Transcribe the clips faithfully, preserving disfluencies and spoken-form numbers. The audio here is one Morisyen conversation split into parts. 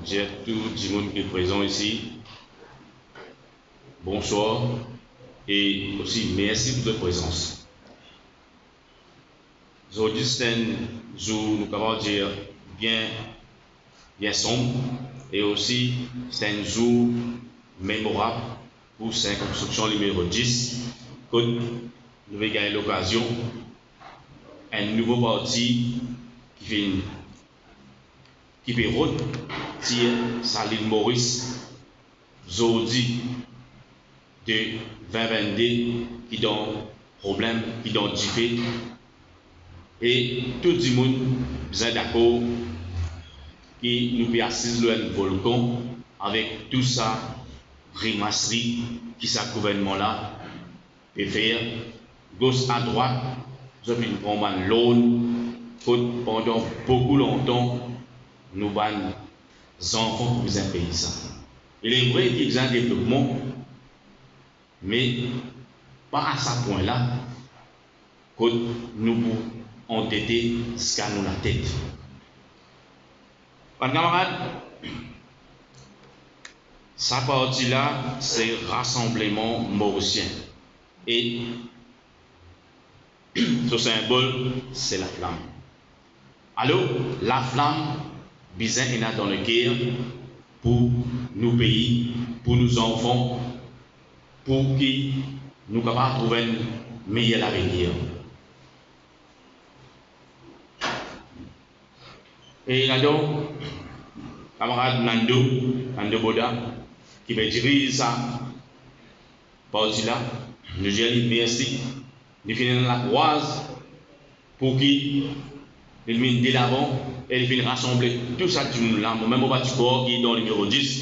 Dir tou dimoun ki prezan isi, bonswar e osi mersi pou zot prezans. Zordi se enn zour, nou kapav dir, bien, bien sonb, e osi se enn zour memorab pou Sirkonskripsion nimero dis, kot nou pe gagn lokazion enn nouvo parti ki finn, ki pe rod tir sa lil Moris zordi de vin vennde ki dan problem, ki dan dife. E tou dimoun bizin dakor ki nou pe asiz lor enn volkan avek tou sa grimasri ki sa gouvernman la pe fer, gos adrwat, zot finn pran bann loan, kot pandan boukou lontan, nou bann zanfan pou bizin pey sa. Li vre ki bizin devlopman, me pa a sa pwin la, kot nou pou andete ziska nou latet. Bann kamarad, sa parti la se Rassemblement Morisien e so sinbol se laflam. Alor, laflam bizin ena dan leker pou nou pei, pou nou zanfan, pou ki nou kapav trouv enn meyer lavenir. E ladan, kamarad Nando, Nando Boda, ki pe diriz sa parti la, nou dir li mersi. Li finn ena lakouraz pou ki li vinn delavan e li finn rasanble tou sa dimoun la. Mo mem mo pa ti krwar ki dan nimero dis,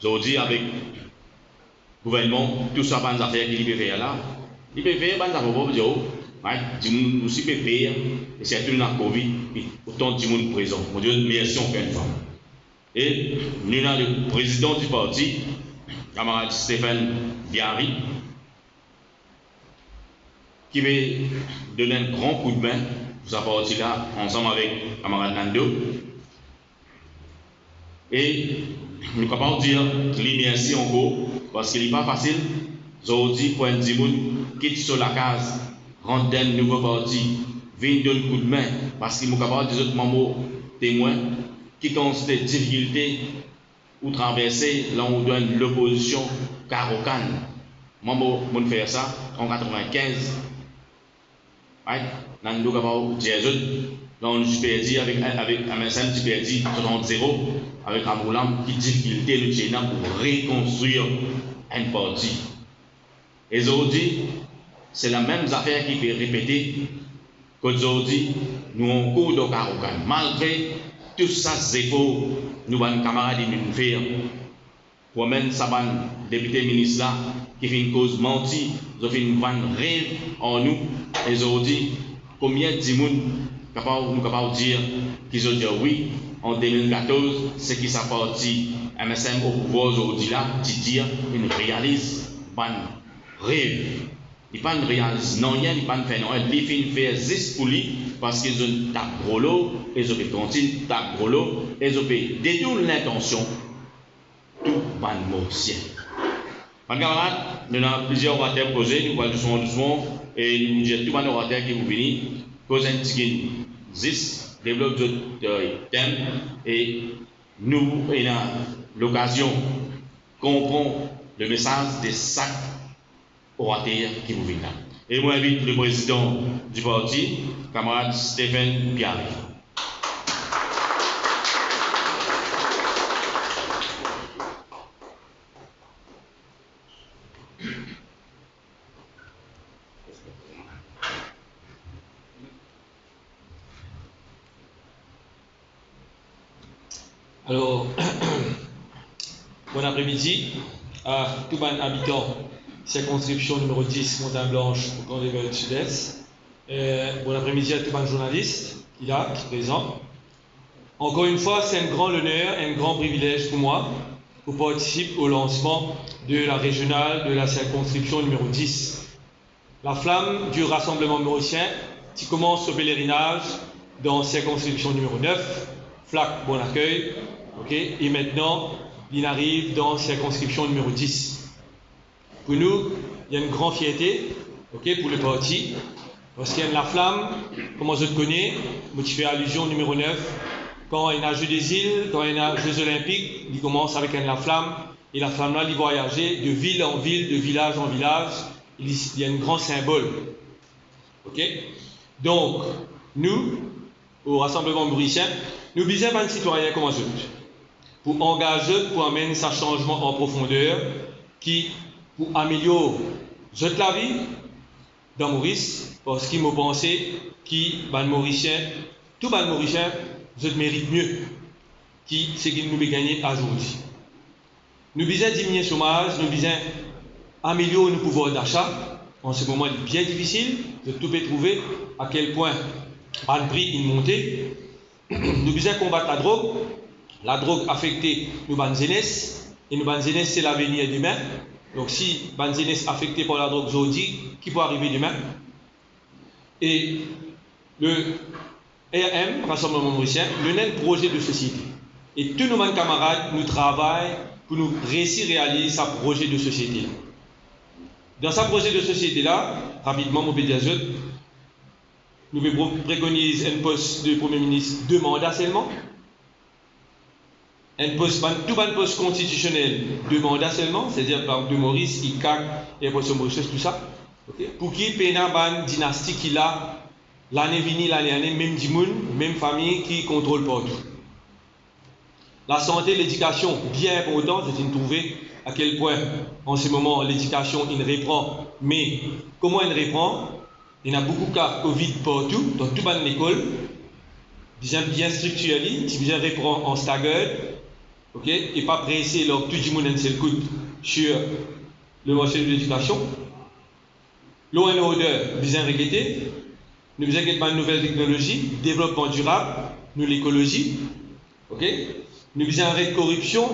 zordi avek gouvernman, tou sa bann zafer ki li pe fer la, li pe fer bann zafer pou dir, oh, right, dimoun osi pe per, e sirtou ena Covid, e otan dimoun prezan. Mo dir mersi ankor enn fwa. E nou ena le prezidan di parti, kamarad Stéphane Biary, ki pe donn enn gran koudme pou sa parti la, ansam avek kamarad Nando. E nou kapav dir li mersi ankor, parski li pa fasil zordi pou enn dimoun kit so lakaz, rant dan enn nouvo parti, vinn donn koudme, parski mo kapav dir zot, mwa mo temwin ki kantite difikilte ou traverse, la ou dan enn lopozision karokann. Mwa mo, mo'nn fer sa an katrevin-kinz. Right? Nando kapav dir zot, la nou ti perdi avek, avek M S M, ti perdi swasant zero, avek Ramoolam, ki difikilte nou ti ena pou rekonstrir enn parti. E zordi, se lamem zafer ki pe repete, kot zordi, nou ankor dan karokann, malgre tou sa zefor nou bann kamarad inn fer pou amenn sa bann depite, minis la ki finn koz manti, zot finn vann rev ar nou. E zordi, konbien dimoun kapav, nou kapav dir ki zot dir wi, an de mil katorz, seki sa parti M S M o pouvwar zordi la ti dir, inn realiz bann rev. Li pa'nn realiz nanye, li pa'nn fer nanye, li finn fer zis pou li, parski zot tap grolo, e zot pe kontign tap grolo, e zot pe detourn lintansion tou bann Morisien. Bann kamarad, nou ena plizier orater pou koze, nou pou al dousman, dousman, e nou dir tou bann orater ki pou vini, koz enn tigit zis, devlop zot, eh, tem, e nou ena lokazion konpran lemesaz de sak orater ki pou vinn la. E mo invit le prezidan di parti, kamarad Stéphane Biary. Alor, bon apremidi a tou bann abitan sirkonskripsion nimero dis, Montagne Blanche, Grand Rivière Sud-Est. Eh, bon apremidi a tou bann zournalis ki la, ki prezan. Ankor enn fwa, se enn gran loner, enn gran privilez pou mwa pou partisip o lansman de la rezional de la sirkonskripsion nimero dis. Laflam di Rassemblement Morisien ti koumans so pelerinaz dan sirkonskripsion nimero nef, Flacq Bon Accueil, Ok, e mintnan, li ariv dan sirkonskripsion nimero dis. Pou nou, li enn gran fierte, ok, pou le parti, parski enn laflam, kouma zot kone, mo ti fer alizion nimero nef, kan ena Jeux des Îles, kan ena Jeux Olympiques, li koumans avek enn laflam, e laflam la, li vwayaze de vil an vil, de vilaz an vilaz, e li, li enn gran sinbol. Ok? Donk, nou, o Rasanbleman Morisien, nou bizin bann sitwayin kouma zot, pou angaz zot pou amenn sa sanzman an profonder ki pou amelior zot lavi dan Moris, parski mo panse ki bann Morisien, tou bann Morisien, zot merit mie ki seki nou pe gagne azordi. Nou bizin diminie somaz, nou bizin amelior nou pouvwar dasa. An se moman, li bien difisil, zot tou pe trouve a kel pwin bann pri inn monte. Nou bizin konbat ladrog. Ladrog afekte nou bann zenes, e nou bann zenes se lavenir demin. Donk, si bann zenes afekte par ladrog zordi, ki pou arive demin? E le R M, Rasanbleman Morisien, nou ena enn proze de sosiete. E tou nou bann kamarad, nou travay pou nou resi realiz sa proze de sosiete la. Dan sa proze de sosiete la, rapidman, mo pe dir zot, nou pe pro-, prekoniz enn pos de Premie Minis de manda selman. Enn pos, bann, tou bann pos konstitisionel, de manda selman, setadir par exanp de Moris, ICAC, Airports of Mauritius, tousa. Ok? Pou ki pena bann dinasti ki la, lane vini, lane ale, mem dimoun, mem fami ki kontrol partou. Lasante, ledikasion, bien inportan, zot inn trouve a kel pwin, an se moman, ledikasion inn repran, me kouma inn repran? Ena boukou ka Covid partou, dan tou bann lekol. Bizin bien striktir li, ti bizin repran an staggered, ok, e pa prese lans tou dimoun enn sel kout sir le marse de ledikasion. Law and order bizin regete, nou bizin get bann nouvel teknolozi, devlopman dirab, nou lekolozi, ok? Nou bizin aret koripsion,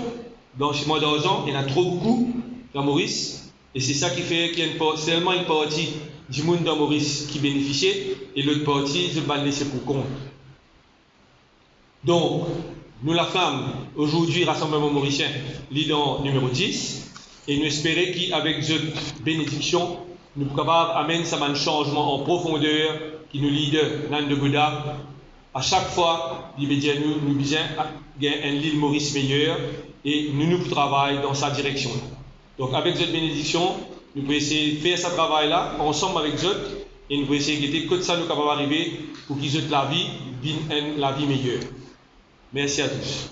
blansiman darzan, ena tro boukou dan Moris. E se sa ki fer ki enn par-, selman enn parti dimoun dan Moris ki benefisie, e lot parti, zot bann lese pou kont. Donk, nou laflam, azordi, Rasanbleman Morisien, li dan nimero dis, e nou espere ki avek zot benediksion, nou pou kapav amenn sa bann sanzman an profonder ki nou lider Nando Godard, a sak fwa, li pe dir nou, nou bizin gagn enn Lil Moris meyer, e nou, nou pou travay dan sa direksion la. Donk, avek zot benediksion, nou pou esey fer sa travay la ansam avek zot e nou pou esey gete kot sa nou kapav arive pou ki zot lavi vinn enn lavi meyer. Mersi a tous.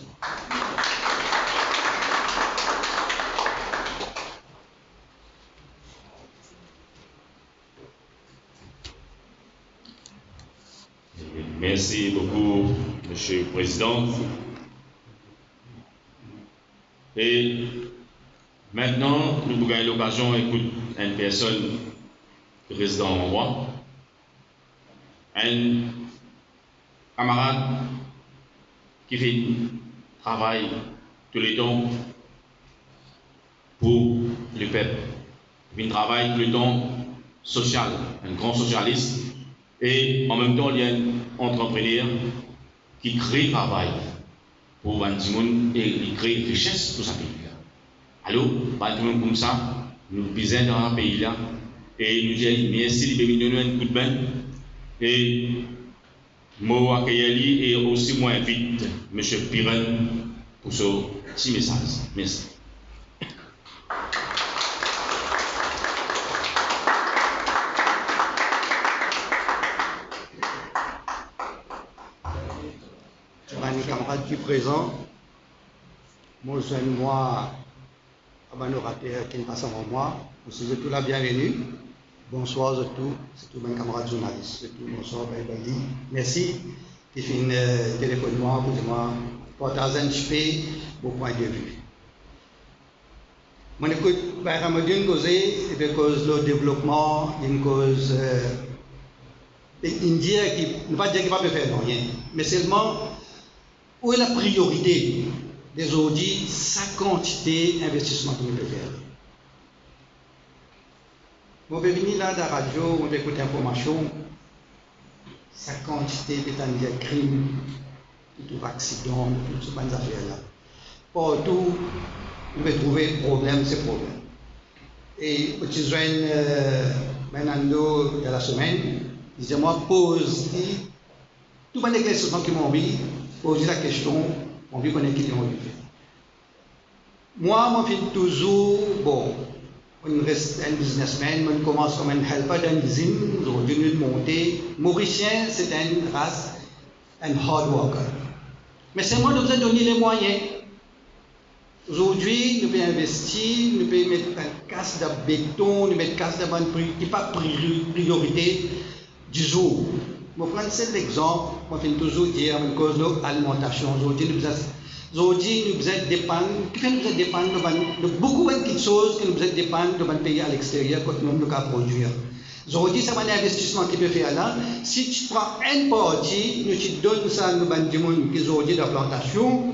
Mersi boukou, Misie Prezidan. E mintnan, nou pou gagn lokazion ekout enn personn ki res dan mo, enn kamarad ki finn travay touletan pou lepep, ki finn travay touletan sosial, enn gran sosialis, e anmemtan li enn antreprener ki kre travay pou bann dimoun e li kre rises pou sa pei la. Alor, bann dimoun koumsa, nou bizin dan sa pei la, e nou dir li mersi, li pe vinn donn nou enn koudmin, e mo akeyir li, e osi mo invit Misie Piran pou so ti mesaz. Mersi. Bann kamarad ki prezan, mo zwenn mwa a bann orater ki inn pas avan mwa, mo swet zot tou labienveni. Bonswar zot tou, sirtou bann kamarad zournalis, zot tou bonswar, bye bye. Mersi ki finn, eh, telefonn mwa pou dir mwa partaz enn tipe mo pwin de vi. Mo'nn ekout Bayram Odin koze, li pe koz lor devlopman, li koz, eh, e li dir ki, nou pa dir ki pa pe fer nanye, me selman, ou ena priorite de zordi sa kantite investisman ki nou pe fer? Mo pe vini la dan radio, mo pe ekout informasion, sa kantite, letan nou dir krim, nou trouv aksidan, nou trouv tou bann zafer la. Partou nou pe trouve problem, se problem. E mo ti zwenn, eh, Bernardo dan lasemenn, li dir mwa poz li tou bann eklersisman ki mo anvi, poz li lakestion, mo anvi kone ki li anvi fer. Mwa, mo finn touzour, bon, mo res enn biznesmenn, mo koumans kouma enn helper dan enn izinn, zordi nou monte. Morisien, se enn ras, enn hard worker. Me selman nou bizin donn li lemwayin. Zordi, nou pe investi, nou pe met bann kas dan beton, nou met kas dan bann pri-, ki pa pri-, priyorite dizour. Mo pran sel lexanp, mo finn touzour dir, mo koz lor alimantasion. Zordi, nou bizin, zordi, nou bizin depann, kifer nou bizin depann lor bann, lor boukou bann kiksoz ki nou bizin depann lor bann pei alexterier, kot nou, nou kapav prodwir. Zordi, sa bann investisman ki pe fer la, si ti pran enn parti, nou ti donn sa nou bann dimoun ki zordi dan plantasion,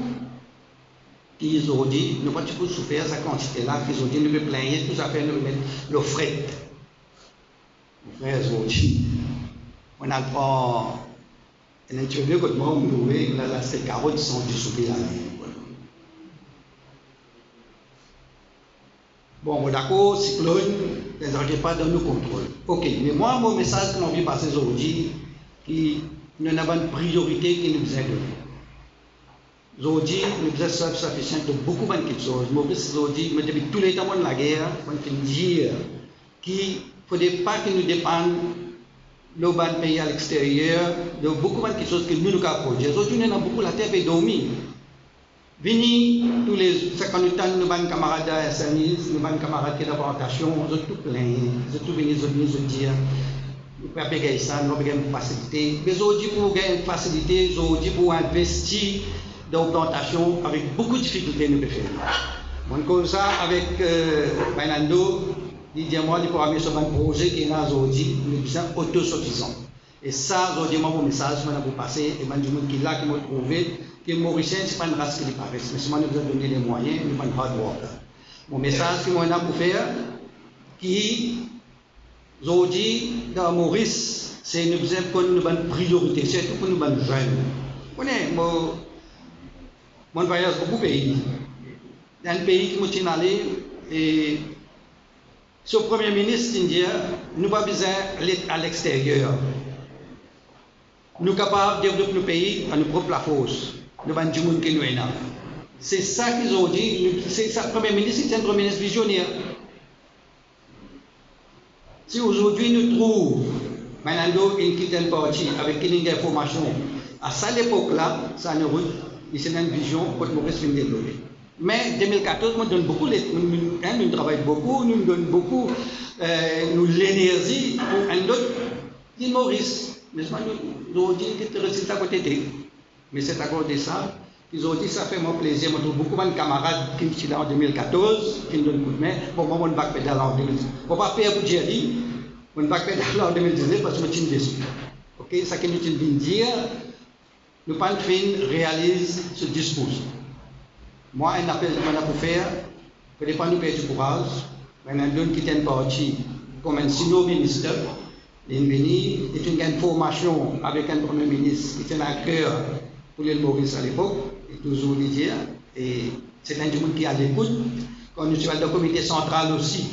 ki zordi, nou pa ti pou soufer sa kantite la, ki zordi nou pe pligne tou zafer nou met lor fret. Mo frer, zordi, mo al pran enn interview kot mwa, mo trouve, la, la, se karant san disoupi lane. Bon, mo dakor, siklonn, lezot pa dan nou kontrol. Ok, me mwa, mo mesaz ki mo anvi pase zordi, ki nou ena bann priyorite ki nou bizin done. Zordi, nou bizin self-sufficient dan boukou bann kiksoz. Moris zordi, mo depi touletan mo lager, mo finn dir ki fode pa ki nou depann lor bann pei alexterier, lor boukou bann kiksoz ki nou, nou kapav prodwir. Zordi, nou ena boukou later pe dormi. Vini, toule, sa kan nou tann nou bann kamarad dan S M Es, nou bann kamarad ki dan plantasion, zot tou plenn, zot tou vini, zot vini, zot dir, nou pa pe gagn sa, nou pa pe gagn fasilite. Me zordi pou gagn fasilite, zordi pou investi dan plantasion avek boukou difikilte nou pe fer. Mo'nn koz sa avek, eh, Fernando, li dir mwa, li pou amenn so bann proze ki ena zordi, nou bizin otosifizan. E sa, zordi, mwa, mo mesaz, mo ena pou pase, e bann dimoun ki la, ki mo trouve, ki Morisien, se pa enn ras ki li pa res, me selman nou bizin donn li lemwayin, nou bann hard worker. Mo mesaz ki mo ena pou fer, ki Zordi, dan Moris, se nou bizin konn nou bann priyorite, sirtou pou nou bann zenn. Ou kone, mo, mo'nn vwayaz boukou pei. Dan enn pei ki mo ti'nn ale, e so Premie Minis ti'nn dir, nou pa bizin ale alexterier. Nou kapav devlop nou pei ar nou prop lafors, nou bann dimoun ki nou ena. Se sa ki zordi, nou, se sa Premie Minis, li ti enn Premie Minis vizioner. Si ozordi nou trouv Fernando inn kit enn parti avek ki li'nn gagn formasion, a sa lepok la, sa nou rod, li ti ena enn vizion kot Moris finn devlope. Me de mil katorz, mo donn boukou le, nou, nou, hein, nou travay boukou, nou donn boukou, eh, nou lenerzi pou enn lot Ile Moris. Me sa nou, nou dir ki rezilta kot ete. Me se akoz de sa, ki zordi sa fer mwa plezir, mo trouv boukou bann kamarad ki ti la an de mil katorz, ki donn koudme. Bon, mwa, mo'nn backpedal an de mil diz. Mo pa per pou dir li, mo'nn backpedal an de mil diznef parski mo ti'nn desi. Ok, sa ki nou ti'nn vinn dir, nou pa'nn finn realiz so dis pou san. Mwa, enn apel ki mo ena pou fer, fode pa nou perdi kouraz. Fernando inn kit enn parti kouma enn senior minister, li'nn vini, li finn gagn formasion avek enn Premie Minis ki ti ena ker pou Lil Moris alepok, e touzour li dir, e se enn dimoun ki alekout. Kan nou ti al dan komite santral osi,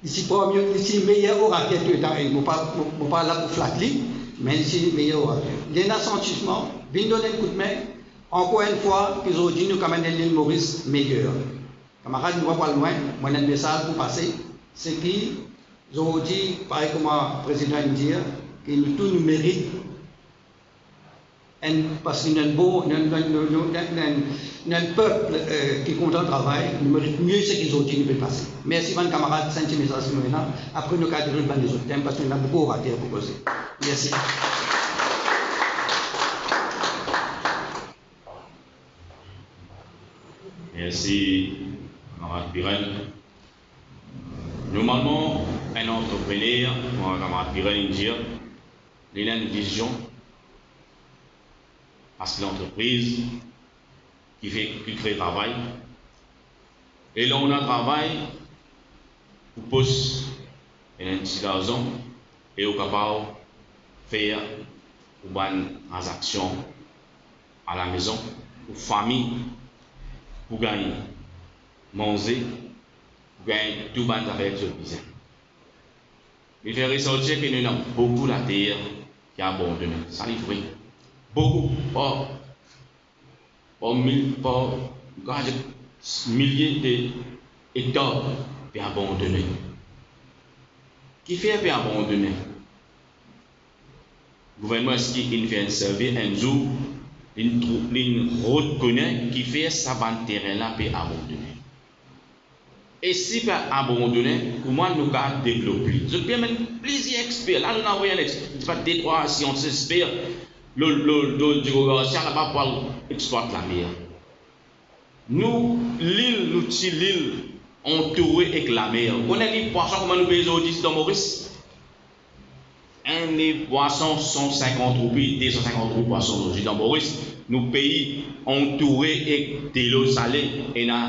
li ti parmi, li ti meyer orater touletan, e mo pa, mo, mo pa la pou flat li, me li ti meyer orater. Li ena santiman, vinn donn enn koudme, ankor enn fwa, ki zordi nou kapav amenn Lil Moris meyer. Kamarad, nou pa pou al lwin, mo ena enn mesaz pou pase, se ki zordi, parey kouma prezidan inn dir, ki nou tou nou merit enn, parski nou enn bon, nou, nou, nou, nou, nou, nou enn pep, eh, ki kontan travay, nou merit mie seki zordi nou pe pase. Mersi bann kamarad, sa enn ti mesaz ki nou ena, apre nou kapav deroul bann lezot tem, parski nou ena boukou orater pou koze. Mersi. Mersi, kamarad Pirel. Normalman, enn antreprener, kouma kamarad Pirel inn dir, li ena enn vizion, parski lantrepriz ki fer, ki kre travay. E ler ou ena travay, ou pos ena enn ti larzan e ou kapav fer ou bann tranzaksion alamezon, ou fami, pou gagn manze, pou gagn tou bann zafer ki zot bizin. Li fer resorti ki nou ena boukou later ki abandone. Sa li vre. Boukou, par, par mil, par, gard, milie de ektar pe abandone. Kifer pe abandone? Gouvernman eski inn fer enn sirve enn zour, linn trou-, linn rod kone kifer sa bann terin la pe abandone? E si pe abandone, kouma nou kapav devlop li? Zot pe amenn plizier exper. La, nou ena avoy enn ex-, pa de, trwa siantis exper, lo, lo, lo Diego Garcia laba pou al explwat lamer. Nou, lil, nou ti lil, antoure ek lamer. Ou kone ki pwason kouma nou peye zordi isi dan Moris? Enn liv pwason, san sinkant roupi, de san sinkant roupi pwason zordi dan Moris. Nou pei antoure ek delo sale, ena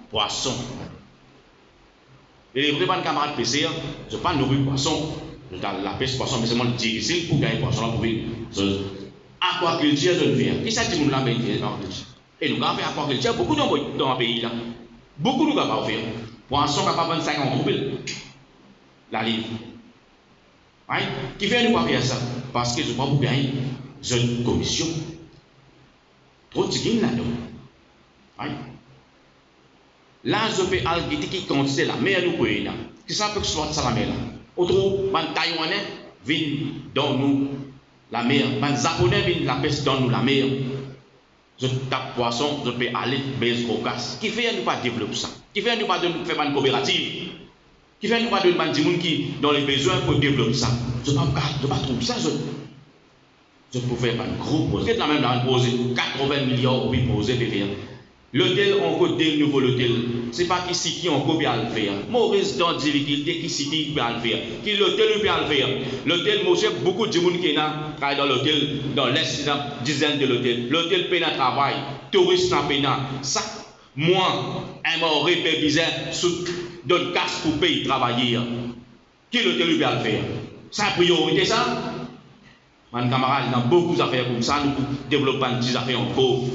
pwason. E li vre, bann kamarad peser, zot pa nouri pwason, zot al lapes pwason, me selman li difisil pou gagn pwason la pou vinn. So, akwakiltir zot fer. Ki sa dimoun la pe fer akwakiltir? E nou kapav fer akwakiltir boukou dan, dan pei la. Boukou nou kapav fer. Pwason kapav vann sinkant roupi laliv. Right? Kifer nou pa fer sa? Parski zot pa pou gagn zot komision. Tro tiginn ladan. Right? La, zot pe al gete ki kantite lamer nou pou ena. Ki sa pou explwat sa lamer la? Ou trouv bann Taiwanais vinn donn nou lamer, bann Zaponais vinn lapes donn nou lamer. Zot tap pwason, zot pe ale, me zot kokas. Kifer nou pa devlop sa? Kifer nou pa donn, fer bann kooperativ? Kifer nou pa donn bann dimoun ki dan lebezwin pou devlop sa? Zot pa, zot pa trouv sa, zot? Zot pou fer bann gro proze. Get lamem la, bann proze, katrovin miliar roupi proze pe fer. Lotel ankor, de nouvo lotel. Se pa ki siti ankor pe al fer. Moris dan difikilte, ki siti pe al fer? Ki lotel ou pe al fer? Lotel, mo cher, boukou dimoun ki ena travay dan lotel, dan Les, ena dizenn de lotel. Lotel pena travay, touris la pena. Sak mwa, enn mari pe bizin sot donn kas pou pey travayer. Ki lotel ou pe al fer? Sa priyorite sa? Bann kamarad, ena boukou zafer koumsa, nou pou devlop bann ti zafer ankor.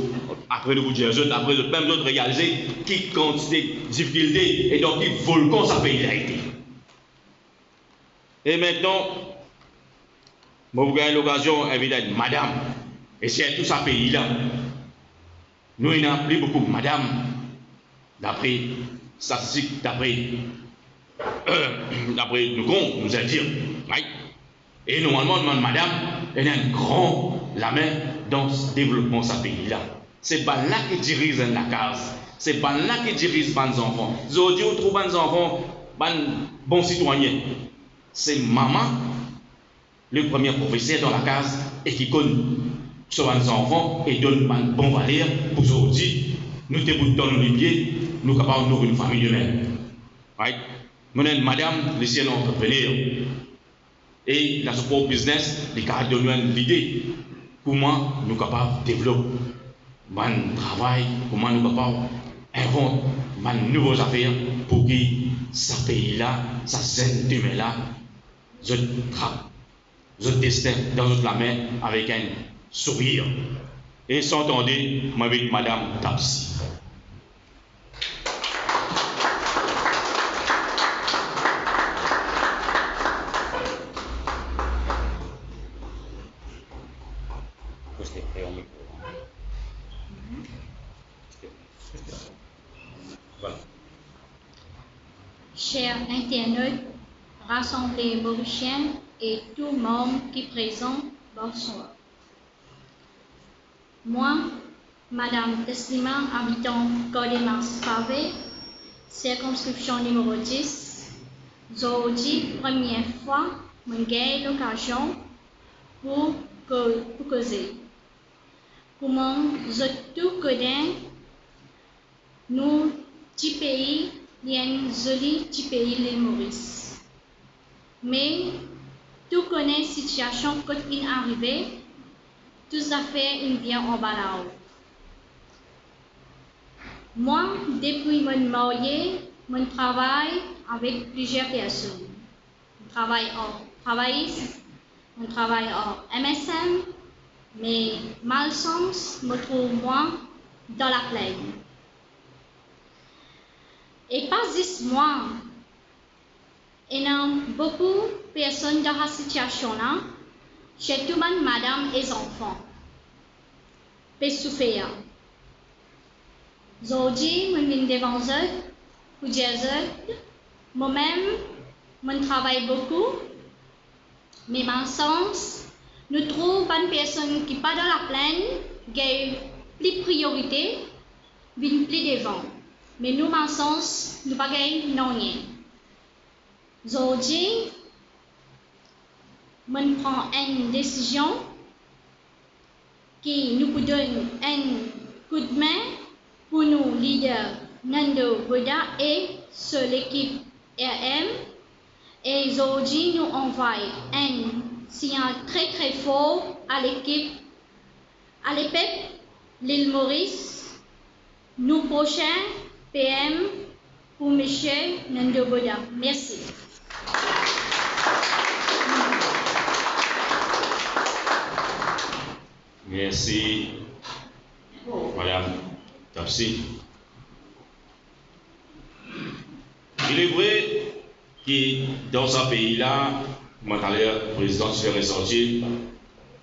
Apre nou pou dir zot, apre zot mem zot realize ki kantite difikilte e dan ki volkan sa pei la ete. E aster, mo pou gagn lokazion invit enn madam, e sirtou sa pei la. Nou ena pli boukou madam, dapre statistik, dapre, dapre nou kont, nou dir, right? E normalman, bann madam ena enn gran lame dan devlopman sa pei la. Se bann la ki diriz enn lakaz, se bann la ki diriz bann zanfan. Zordi ou trouv bann zanfan, bann bon sitwayin, se mama le premie profeser dan lakaz e ki konn so bann zanfan e donn bann bon valer pou zordi nou debout dan nou lipie, nou kapav nouri nou fami demin. Right? Mo ena enn madam, li se enn antreprener. E li ena so prop biznes, li kapav donn nou enn lide kouma nou kapav devlop bann travay, kouma nou kapav invant bann nouvo zafer pou ki sa pei la, sa zenn demin la, zot trap zot destin dan zot lame avek enn sourir. E san tarde, mo invit Madam Tapsi. Voilà. Cher internautes, rassemblés mauriciens et tout membre qui présent, bonsoir. Moi, Madame Teslima, habitant Cordémarche Pavé, circonscription numéro dix, zordi premie fwa mo gagn lokazion pou ko-, pou koze. Kouma zot tou kone, nou ti pei, li enn zoli ti pei, Lil Moris. Me tou kone sitiasion kot inn arive, tou zafer inn vinn anba lao. Mwa, depi mo'nn marye, mo'nn travay avek plizier personn. Mo'nn travay ar travayis, mo'nn travay ar M S M, me malsans, mo trouv mwa dan laplenn. E pa zis mwa, ena boukou personn dan sa sitiasion la, sirtou bann madam e zanfan, pe soufer. Zordi, mo vinn devan zot pou dir zot, momem, mo travay boukou, me malsans, nou trouv bann personn ki pa dan laplenn gagn pli priorite, vinn pli devan. Me nou, malsans, nou pa gagn nanye. Zordi, mo pran enn desizion ki nou pou donn enn koudme pou nou lider Nando Boda e so lekip R M. E zordi nou anvoy enn signal tre, tre for a lekip, a lepep Lil Moris, nou prosin P M pou Misie Nando Boda. Mersi. Mersi, Madam Topsy. Il est vrai ki dan sa pei la, kouma taler Prezidan ti fer resorti,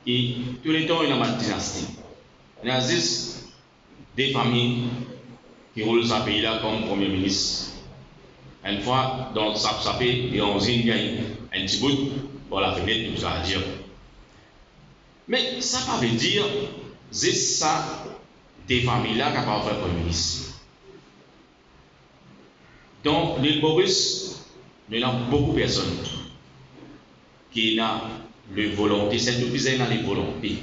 ki touletan ena bann dinasti. Ena zis de fami ki roul sa pei la kom Premie Minis. Enn fwa dan sap-sape, li anzinn gagn enn tibout par lafenet, nou sa dir. Me sa pa ve dir zis sa de fami la kapav fer Premie Minis. Dan Lil Moris, nou ena boukou personn ki ena le volonte, sirtou bizin ena le volonte.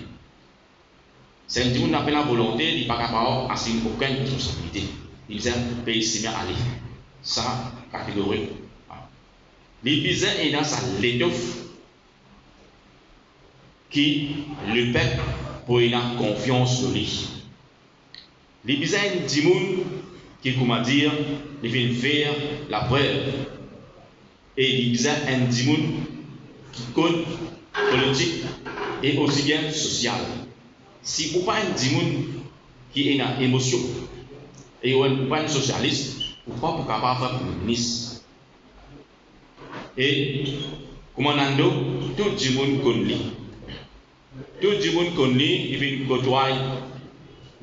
Si enn dimoun napa volonte, li pa kapav asim okenn responsabilite. Li bizin pey sime ale. Sa kategorik. Li bizin ena sa letof ki lepep pou ena konfians lor li. Li bizin enn dimoun ki, kouma dir, li finn fer laprev. E li bizin enn dimoun ki konn politik e osi bien sosial. Si ou pa enn dimoun ki ena emosion e ou enn, ou pa enn sosialis, ou pa pou kapav fer Premie Minis. E kouma Nando, tou dimoun konn li. Tou dimoun konn li, li finn kotway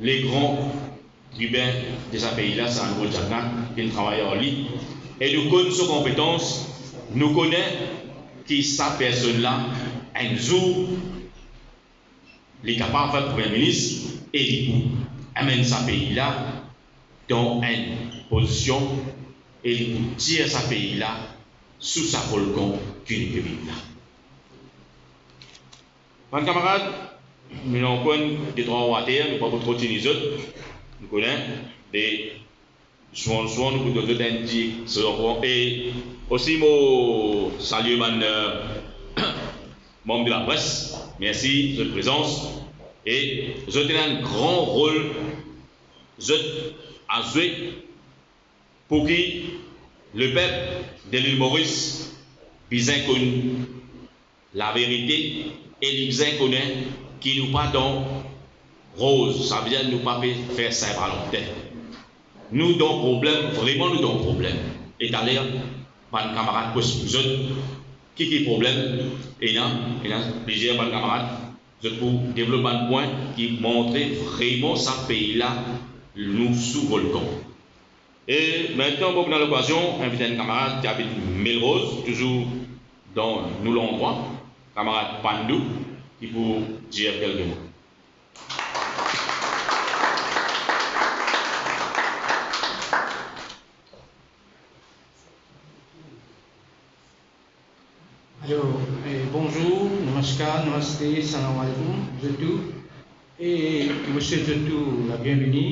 le gran tribin de sa pei la, Sir Andrew Jacknach, finn travay ar li. E nou konn so konpetans, nou kone ki sa personn la, enn zour, li kapav fer Premie Minis e li pou amenn sa pei la dan enn pozision e li pou tir sa pei la sou sa volkan ki nou pe viv la. Bann kamarad, nou ena ankor enn de trwa orater, nou pa pou tro tini zot, nou kone, me souvan, souvan, nou pou donn zot enn ti sezon ankor. E osi, mo salie bann, eh, manm de lapres. Mersi zot prezans. E zot ena enn gran rol zot a zwe pou ki lepep de Lil Moris bizin konn laverite e li bizin kone ki nou pa dan roz, savedir nou pa pe fer Sin Valantin. Nou dan problem, vreman nou dan problem. E taler, bann kamarad pou eksplik zot ki, ki problem ena, ena plizier bann kamarad, zot pou devlop bann pwin ki montre vreman sa pei la, nou sou volkan. E aster, mo pou donn lokazyon invit enn kamarad ki abit Melrose, touzour dan nou landrwa, kamarad Pandou, ki pou dir kelke mo. Alor, eh, bonzour, namaskar, namaste, salam alaikum, zot tou. E mo swet zot tou labienveni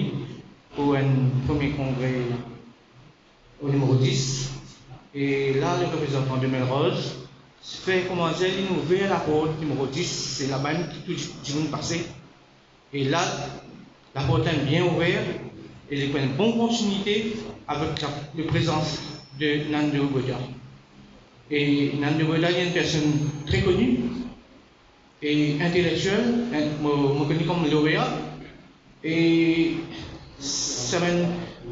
pou enn premie kongre o nimero dis. E la, le reprezantan de Melrose, fer kouma dir, linn ouver laport nimero dis, se laba ki tou dimoun pase. E la, laport inn bien ouver e li pou enn bon kontinite avek la, le prezans de Nando Boda. E Nando Boda, li enn personn tre koni e intelektiel, enn, mo, mo kone li kom lorea. E semenn,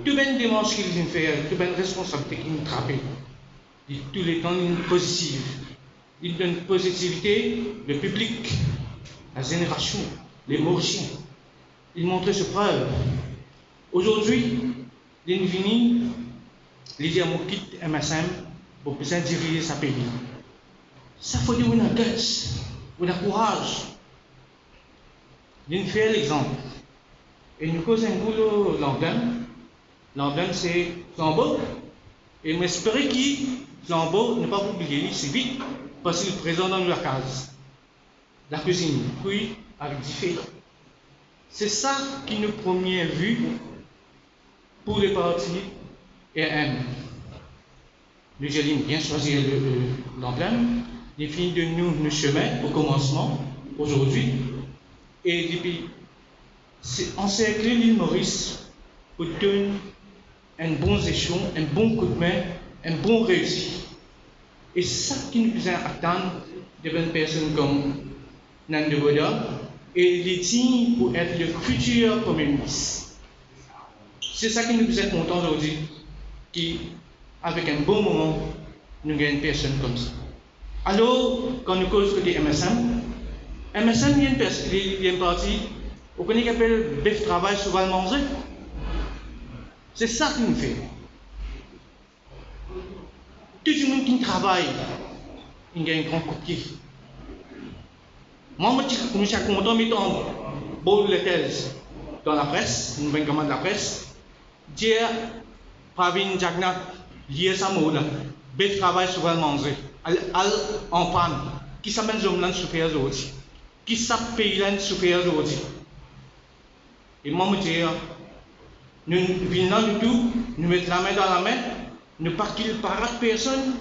Tou bann demars ki li finn fer, tou bann responsabilite ki li trape, li touletan li pozitif. Li donn pozitivite, le piblik, la zenerasion, le Morisien. Li montre so prev. Azordi, li vini, li dir, "Mo kit M S M, mo bizin diriz sa pei." Sa fode ou ena guts, ou ena kouraz. Li fer lexanp. E nou koz enn bout lor lanblem. Lanblem se flanbo. E mo espere ki flanbo, nou pa pou bliye li si vit, parski li prezan dan nou lakaz. Lakwizinn, kwi avek dife. Se sa ki nou premie vi pou le parti R M. Nou dir li bien swazir le, le, lanblem, li finn donn nou, nou sime o komansman, azordi, e depi, se anserkle Lil Moris pou donn enn bon zestion, enn bon koudme, enn bon reisi. E sa ki nou bizin atann de bann personn kom Nando Godard, e li dign pou et le fitir Premie Minis. Se sa ki nou bizin kontan azordi, ki avek enn bon moman, nou gagn personn koumsa. Alor, kan nou koz kote M S M, M S M, li enn pers-, li, li enn parti, ou kone ki apel bef travay, seval manze. Se sa ki nou fer. Tou dimoun ki travay, inn gagn gran koupie. Mwa, mo ti, mo ti kontan met enn bord letters dan lapres, enn bann kamarad lapres, dir Pravin Jagannath, lir sa mo la, bef travay, seval manze, al, al anprann ki sa bann zom la inn soufer azordi, ki sa pei la inn soufer azordi. E mwa, mo dir, nou vinn la, nou tou, nou met lame dan lame, nou pa kil parad personn,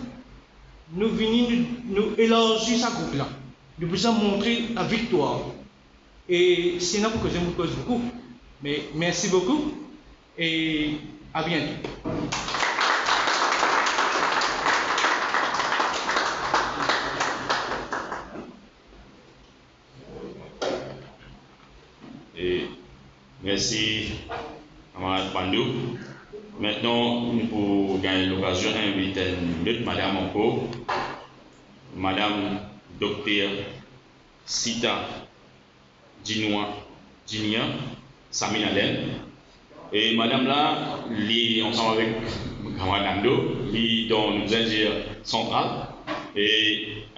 nou vini, nou, nou elarzi sa group la. Nou bizin montre laviktwar. E si ena pou koze, mo koz boukou. Me mersi boukou e a biento. E mersi, kamarad Pandou. Aster, nou pou gagn lokazion invit enn lot madam ankor, Madam Dokter Sita Dinoua, Dinia Saminalen. E madam la, li ansam avek kamarad Nando, li dan, nou bizin dir, santral. E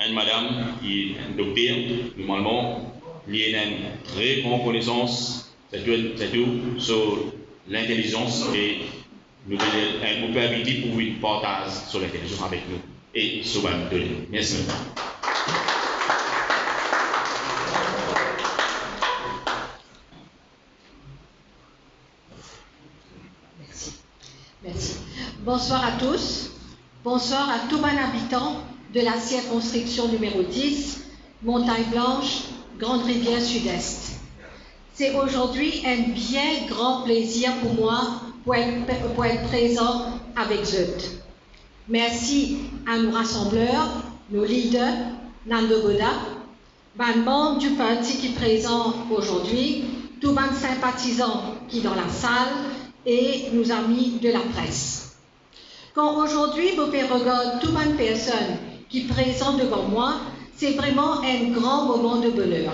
enn madam ki enn dokter, normalman, li ena enn tre gran konesans, sirtou, sirtou so lintelizans, e nou pe, nou pe invit li pou vinn partaz so lintelizans avek nou e so bann done. Mersi. Merci. Merci. Bonsoir à tous. Bonsoir à tout bann abitan de la circonscription numéro dix, Montagne Blanche, Grande Rivière Sud-Est. C'est aujourd'hui un bien grand plaisir pour moi pour être, pour être présent avec zot. Merci à nos rassembleurs, nos leaders, Nando Godard, bann manb di parti ki prezan azordi, tou bann sinpatizan ki dan lasal e nos amis de la presse. Kan azordi mo pe regard tou bann personn ki prezan devan mwa, se vreman enn gran moman de boner.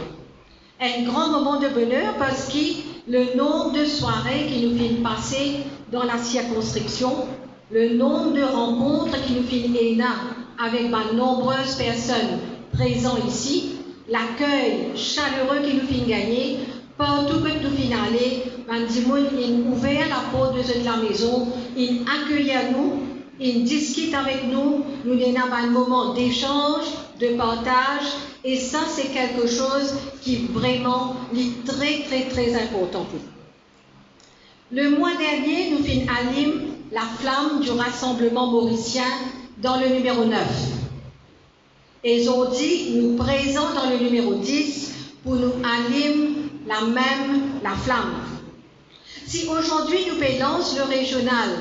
Enn gran moman de boner parski le nonb de sware ki nou finn pase dan la sirkonskripsion, le nonb de rankont ki nou finn ena avek bann nonbre personn prezan isi, lakey salere ki nou finn gagne, partou kot nou finn ale, bann dimoun inn ouver laport de zot lamezon, inn akeyir nou, inn diskit avek nou, nou ena bann moman desanz, de partaz, e sa se kelke soz ki vreman li tre, tre, tre inportan pou nou. Le mwa dernie, nou finn alim laflam di Rasanbleman Morisien dan le nimero nef. E zordi, nou prezan dan le nimero dis pou nou alim lamem laflam. Si azordi nou pe lans le rezional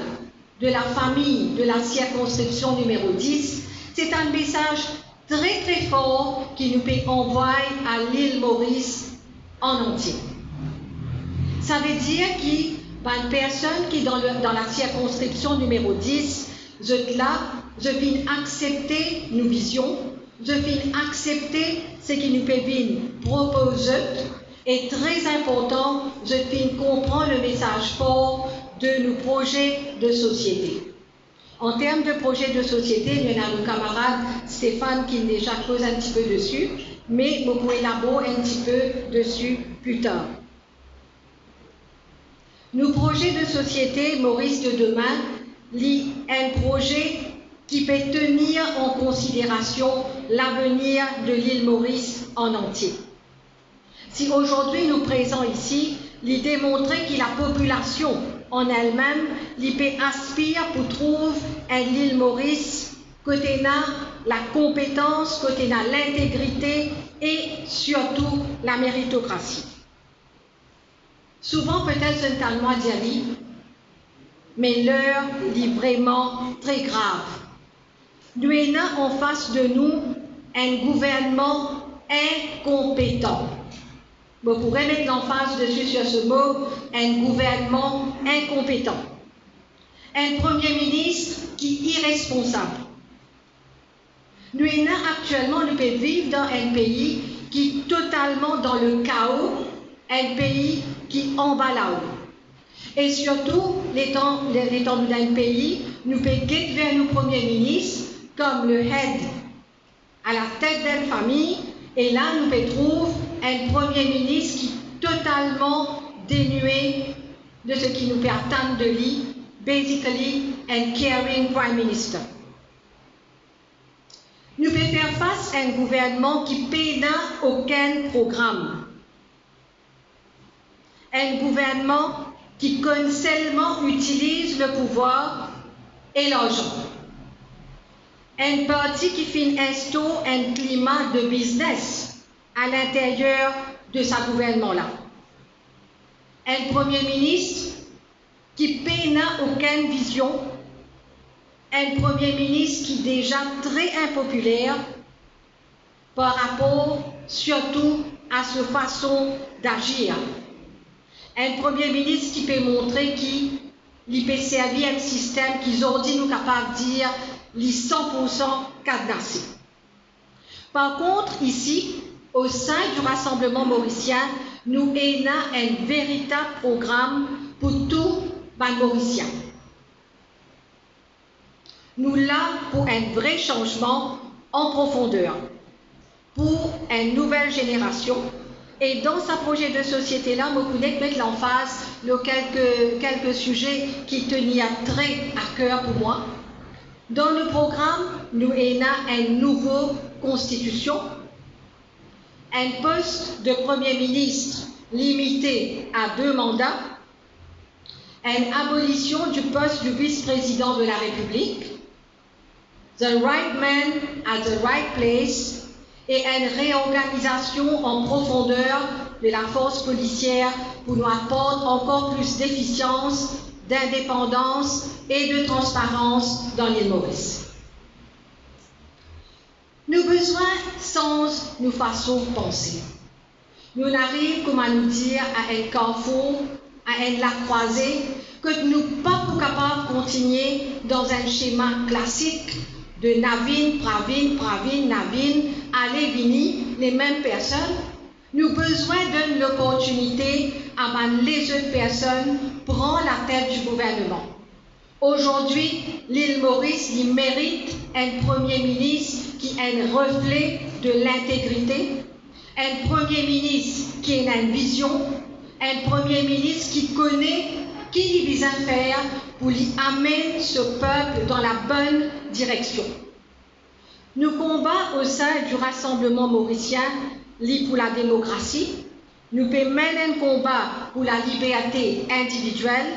de la fami de la sirkonskripsion nimero dis, se enn mesaz tre, tre for ki nou pe anvway a Lil Moris an antie. Savedir ki Bann personn ki dan le, dan lasirkonskripsion nimero dis, zot la, zot finn aksepte nou vizion, zot finn aksepte seki nou pe vinn propoz zot, e tre inportan, zot finn konpran lemesaz for de nou proze de sosiete. An term de proze de sosiete, nou ena nou kamarad Stéphane ki deza koz enn tipe desi, me mo pou elabor enn tipe desi pli tar. Nou proze de sosiete Moris de demin, li enn proze ki pe tenir an konsiderasion lavenir de lil Moris an antie. Si azordi nou prezan isi, li demontre ki lapopilasion an elmem, li pe aspir pou trouv enn lil Moris kot ena lakonpetans, kot ena lintegrite e sirtou lameritokrasi. Souvan, petet zot inn tann mwa dir li, me ler li vreman tre grav. Nou ena anfas de nou enn gouvernman inkonpetan. Mo pou remet lanfaz desi, sir se mo, enn gouvernman inkonpetan. Enn Premie Minis ki iresponsab. Nou ena aktielman, nou pe viv dan enn pei ki totalman dan le kao, enn pei ki anba lao. E sirtou, letan, le-, letan nou dan enn pei, nou pe get ver nou Premie Minis kom le head, a latet d'enn fami, e la nou pe trouv enn Premie Minis ki totalman denie de seki nou pe atann de li, basically enn caring Prime Minister. Nou pe fer fas enn gouvernman ki pena okenn program. Enn gouvernman ki konn selman itiliz lepouvwar e larzan. Enn parti ki finn instaur enn klima de biznes a linteryer de sa gouvernman la. Enn Premie Minis ki pena okenn vizion, enn Premie Minis ki deza tre inpopiler par rapor sirtou a so fason dazir. Enn Premie Minis ki pe montre ki li pe servi enn sistem ki zordi nou kapav dir li san pour san kadnase. Par kont, isi, o sein du Rassemblement Morisien, nou ena enn veritab program pou tou bann Morisien. Nou la pou enn vre sanzman an profonder, pou enn nouvel zenerasion. E dan sa proze de sosiete la, mo pou nek met lanfaz lor kelke, kelke size ki tenir tre a ker pou mwa. Dan nou program, nou ena enn nouvo konstitision, enn post de Premie Minis limite a de manda, enn abolision du post du Vis-Prezidan de la Repiblik, the right man at the right place, e enn reorganizasion an profonder de lafors polisier pou nou aport ankor plis defisians, dindepandans e de transparans dan lil Moris. Nou bizin sanz nou fason panse. Nou ariv, kouma nou dir, a enn karfour, a enn lakrwaze, kot nou pa pou kapav kontinie dan enn sema klasik de navin, pravin, pravin, navin, ale vini, lemem personn. Nou bizin donn loportinite a bann lezot personn pran latet di gouvernman. Azordi, lil Moris, li merit enn Premie Minis ki enn refle de lintegrite, enn Premie Minis ki ena enn vizion, enn Premie Minis ki kone ki li bizin fer pou li amenn so pep dan labonn direksion. Nou konba o sein du Rassemblement Morisien, li pou lademokrasi, nou pe menn enn konba pou laliberte individiel,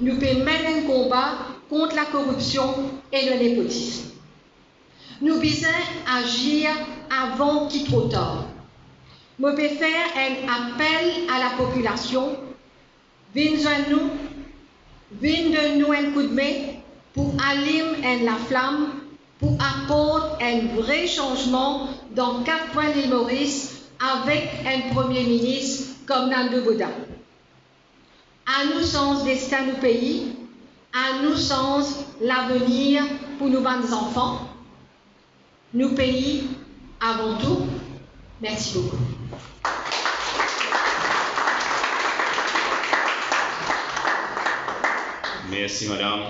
nou pe menn enn konba kont lakoripsion e le nepotism. Nou bizin azir avan ki tro tar. Mo pe fer enn apel a lapopilasion, vinn zwenn nou, vinn donn nou enn koudme pou alim enn laflam, pou aport enn vre sanzman dan kat kwin lil Moris avek enn Premie Minis kom Nandu Buddha. Anou sanz destin nou pei, anou sanz lavenir pou nou bann zanfan. Nou pei avan tou. Mersi boukou. Mersi, madam.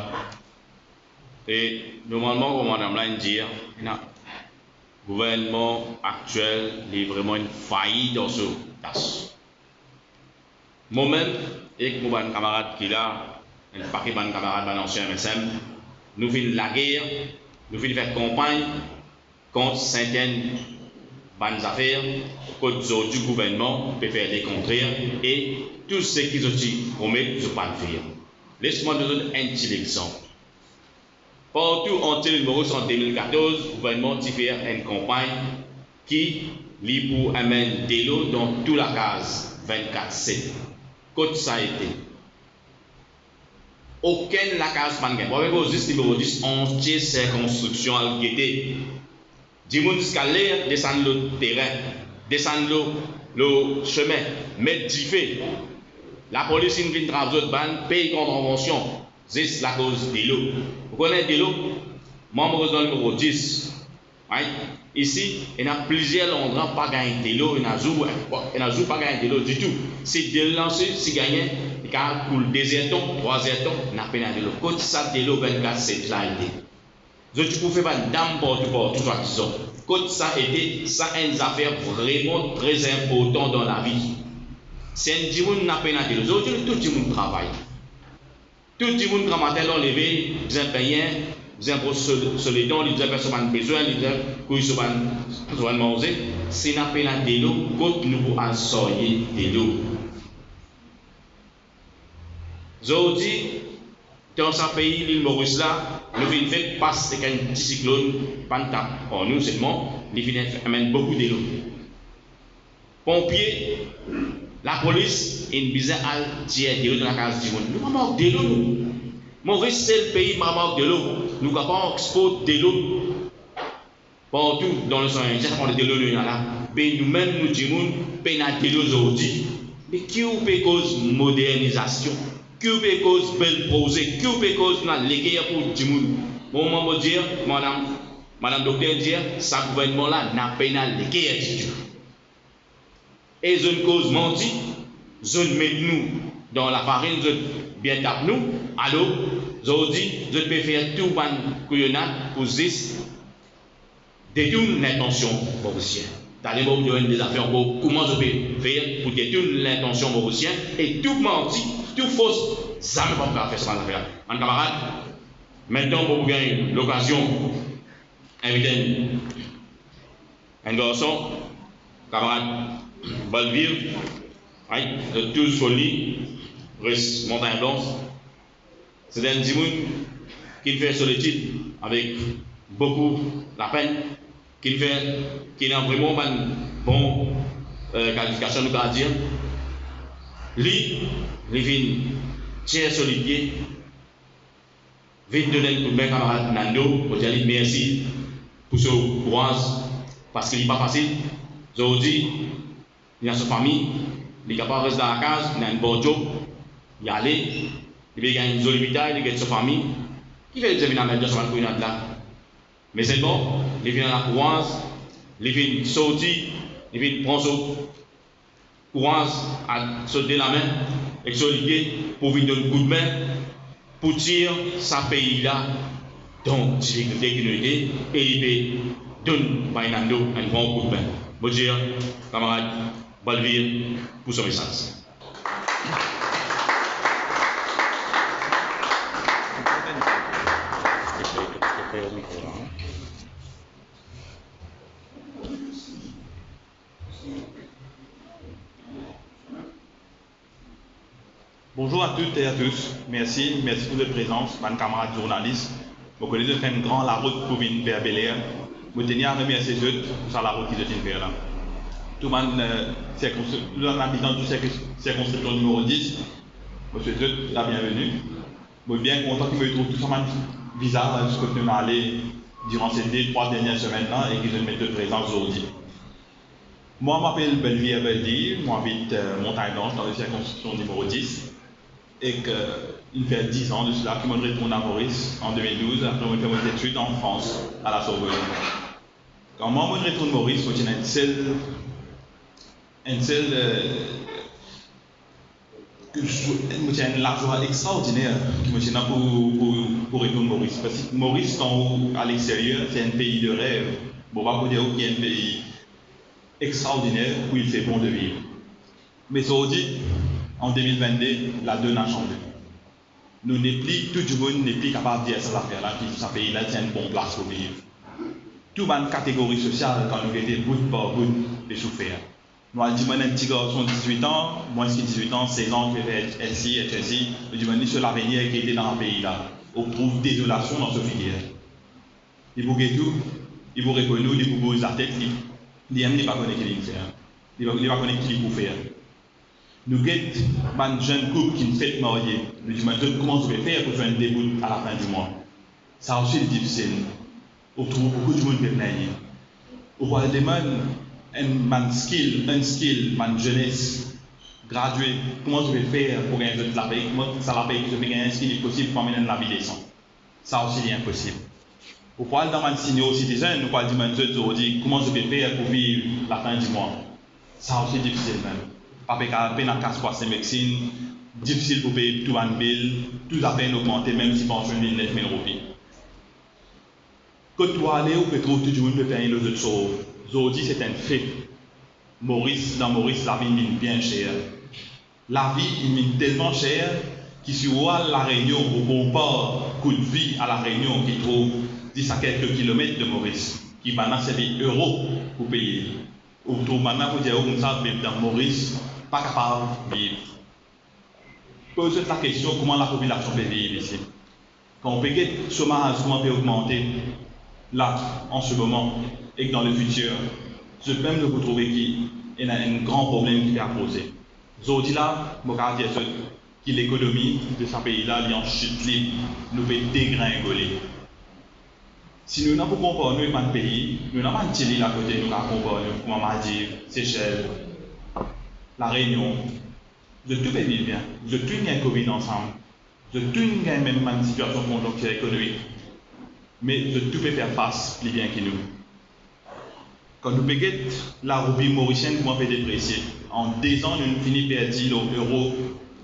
E normalman, kouma madam la inn dir, ena gouvernman aktiel, li vreman inn fayi dan so tas. Momem ek mo bann kamarad ki la, enn pake bann kamarad, bann ansien M S M, nou finn lager, nou finn fer kanpagn kont sertin bann zafer kot zordi gouvernman pe fer lekontrer e tou seki zot ti promet, zot pa'nn fer. Les mwa donn zot enn ti lexanp. Partou antie Lil Moris an de mil katorz, gouvernman ti fer enn kanpagn ki li pou amenn delo dan tou lakaz, vennkat set. Kot sa ete? Okenn lakaz pa'nn gagn. Mo ave koz zis Lil Moris, antie sirkonstriksion al gete. Dimoun ziska ler desann lor terin, desann lor, lor sime, met dife. Lapolis inn vinn trap zot, pa'nn pey kontrevansion, zis akoz delo. Ou kone delo? Mwa, mo res dan Lil Moris, right? Isi, ena plizier landra pa gagn delo, ena zour, ena zour pa gagn delo ditou. Si delo la, si, si gagne, li kapav koul de zer tan, trwa zer tan, ena pena delo. Kot sa delo vennkat set la ete? Zot ti pou fer bann dam partou, partou, swadizan. Kot sa ete? Sa enn zafer vreman tre inportan dan lavi. Si enn dimoun ena pena delo, zordi nou tou dimoun travay. Tou dimoun gramatin lor leve, bizin benyen, bizin bros so, so ledan, li bizin fer so bann bezwin, li bizin kouy so bann, so bann manze. Si ena pena delo, kot nou pou al sarye delo? Zordi, dan sa pei Lil Moris la, nou finn fer pas ek enn ti siklonn, pa'nn tap ar nou selman, li finn amenn boukou delo. Ponpie, lapolis, inn bizin al tir delo dan lakaz dimoun. Nou pa mank delo, nou. Moris sel pei pa mank delo. Nou kapav export delo partou dan Losean Indien, sa pran delo nou ena la. Be noumem nou dimoun pena delo zordi. Me ki ou pe koz modernizasion? Ki ou pe koz bel proze? Ki ou pe koz ena leker pou dimoun? Mo, mo, mo dir, madam, madam dokter dir, sa gouvernman la ena pena leker ditou. E zot koz manti, zot met nou dan lafarinn, zot bien tap nou. Alor, zordi, zot pe fer tou bann kouyonad pou zis detourn lintansion Morisien. Tale mo pou dir enn de zafer ankor, kouma zot pe fer pou detourn lintansion Morisien, e tou manti, tou fos, zame pa pou kapav fer sa bann zafer la. Bann kamarad, mintnan mo pou gagn lokazion invit enn, enn garson, kamarad Balvir, right, zot tou zot foli, res Montagne Blanche. Se enn dimoun ki fer so letid avek boukou lapenn, ki fer, ki ena vreman bann bon, eh, kalifikasion, nou kapav dir. Li, li vinn tir so lipie, vinn donn enn koudme kamarad Nando, mo dir li mersi pou so kouraz, parski li pa fasil. Zordi, li ena so fami, li kapav res dan lakaz, li ena enn bon job, li ale, li pe gagn enn zoli pitay, li get so fami. Kifer li bizin vinn al met dan sa bann kouyonad la? Me selman, li finn ena kouraz, li finn sorti, li finn pran so kouraz, a so de lame ek so lipie pou vinn donn koudme pou tir sa pei la dan difikilte ki nou ete, e li pe donn bann Nando enn gran koudme. Mo dir kamarad Balvir pou so mesaz. Bonzour a tout e a tous. Mersi, mersi pou zot prezans, bann kamarad zournalis. Mo kone zot fer enn gran larot pou vinn ver Bel Air. Mo teni a remersie zot pou sa larot ki zot inn fer la. Tou bann, eh, sirkonskri-, tou bann abitan tou sirkons-, sirkonskripsion nimero dis, mo swet zot labienveni. Mo bien kontan ki mo retrouv tou sa bann vizaz kot nou ale diran se de, trwa dernie semenn la e ki zot met zot prezans zordi. Mwa, mo apel Belvir Verdi, mo abit, eh, Montagne Blanche, dan le sirkonskripsion nimero dis. Ek, euh, inn fer diz an de sela ki mo'nn retourn a Moris an de mil douz, apre mo'nn fer mo letid an Frans, a la Sorbonne. Kan mwa mo'nn retourn Moris, mo ti ena enn sel, enn sel, euh, mo ti ena enn lazwa extraordiner ki mo ti ena pou, pou, pou retourn Moris. Parski Moris, kan ou a lexteryer, se enn pei de rev. Bon, pa pou dir ou ki enn pei extraordiner, où il fait bon de vivre. Me zordi, an de mil vennde, la donn a sanze. Nou nepli, tou dimoun nepli kapav dir sa zafer la, ki sa pei la ti enn bon plas pou viv. Tou bann kategori sosial, kan nou gete bout par bout, pe soufer. Nou al dimann enn ti garson dizwit an, mwins ki dizwit an, sez an, ki fer esi, esi, nou dimann li so lavenir ki ete dan sa pei la. Ou trouv dezolasion dan so figir. Li pou get ou, li pou reponn ou, li pou bouz latet, li, li mem li pa kone ki li fer. Li pa, li pa kone ki li pou fer. Nou get bann zenn koup ki'nn fet marye, nou dimann zot kouma zot pe fer pou zwenn de bout a lafin di mwa. Sa osi li difisil. Ou trouv boukou dimoun pe plengne. Ou pou al demann enn bann skill, unskill, bann zenes gradie, kouma zot pe fer pou gagn zot lapey, kouma sa lapey ki zot pe gagne, eski li posib pou amenn enn lavi desan. Sa osi li inposib. Ou pou al dan bann senior citizen, ou pou al dimann zot zordi kouma zot pe fer pou viv lafin di mwa. Sa osi difisil mem. Pa pe kapav pena kas pou aste medsin, difisil pou pey tou bann bil, tou zafer inn ogmante, mem si pansion li nef mil roupi. Kot ou ale, ou pe trouv tou dimoun pe plengne lor zot sor. Zordi, se enn fe. Moris, dan Moris, lavi inn vinn bien ser. Lavi inn vinn telman ser ki si ou al La Rényon, ou konpar kou de vi a La Rényon ki trouv zis a kelke kilomet de Moris, ki bann la servi euro pou peye. Ou trouv bann la pou dir ou koumsa, viv dan Moris, pa kapav viv. Poz zot lakestion, kouma lapopilasion pe viv isi? Kan ou pe get somaz kouma pe ogmante la, an se moman, ek dan lefitir, zot mem zot pou trouve ki ena enn gran problem ki pe aproze. Zordi la, mo kapav dir zot ki lekonomi de sa pei la, li an sit lib, nou pe degringole. Si nou ena pou konpar nou ek bann pei, nou ena bann ti lil akote nou kapav konpar nou, kouma Maldiv, Sesel, La Rényon, zot tou pe viv bien, zot tou inn gagn covid ansam, zot tou inn gagn mem bann sitiasion konjonktir ekonomik, me zot tou pe fer fas pli bien ki nou. Kan nou pe get laroupi morisienn kouma pe depresie, an de zan nou fini perdi lor euro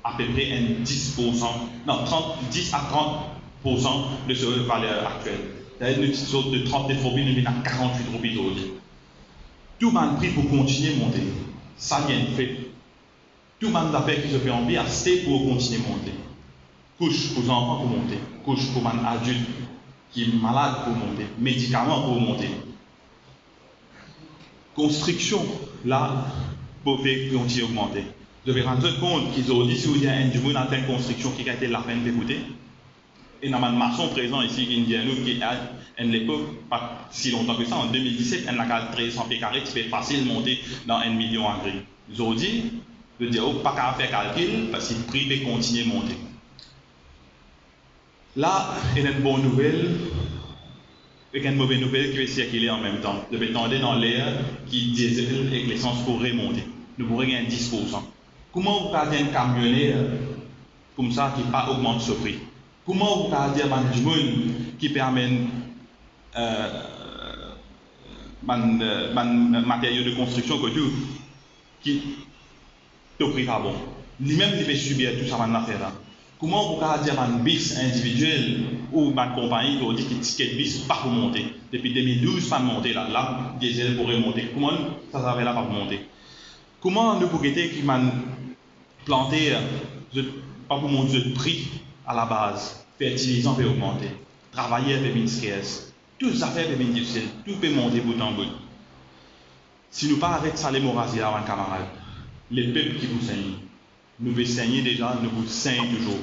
apepre enn dis poursan, non, trant, dis a trant poursan de so valer aktiel. Setadir nou ti sort de trant-nef roupi, nou vinn a karant-wit roupi zordi. Tou bann pri pou kontigne monte, sa li enn fe. Tou bann zafer ki zot pe anvi aste pou kontigne monte. Kous pou zanfan pou monte, kous pou bann adilt ki malad pou monte, medikaman pou monte. Konstriksion la pou pe kontigne ogmante. Zot pe rann zot kont ki zordi, si ou dir enn dimoun al fer enn konstriksion, ki kantite lapenn pe koute? Ena bann mason prezan isi ki inn dir nou ki a enn lepok, pa si lontan ki sa, an de mil diset, enn lakaz trez san pie kare ti pe fasil monte dan enn milion agre. Zordi, zot dir ou pa kapav fer kalkil, parski pri pe kontigne monte. La, ena enn bon nouvel ek enn move nouvel ki pe sirkile anmemtan. Zot pe tande dan ler ki diesel ek lesans pou remonte. Nou pou regagn dis poursan. Kouma ou kapav dir enn kamioner koumsa ki pa ogmant so pri? Kouma ou kapav dir bann dimoun ki pe amenn, euh, bann, euh, bann materio de konstriksion kot ou ki to pri pa bon? Limem li pe sibir tou sa bann zafer la. Kouma ou kapav dir bann bis individiel ou bann konpagni, ou dir ki tiket bis pa pou monte? Depi de mil douz pa monte la, la diesel pou remonte. Kouma sa zafer la pa pou monte? Kouma nou pou gete ki bann planter, zot pa pou mont zot pri alabaz, fertilizan pe ogmante, travayer pe vinn skers, tou zafer pe vinn difisil, tou pe monte bout an bout. Si nou pa aret sa lemorazi la, bann kamarad, lepep ki pou segne. Nou pe segne deza, nou pou segne touzour.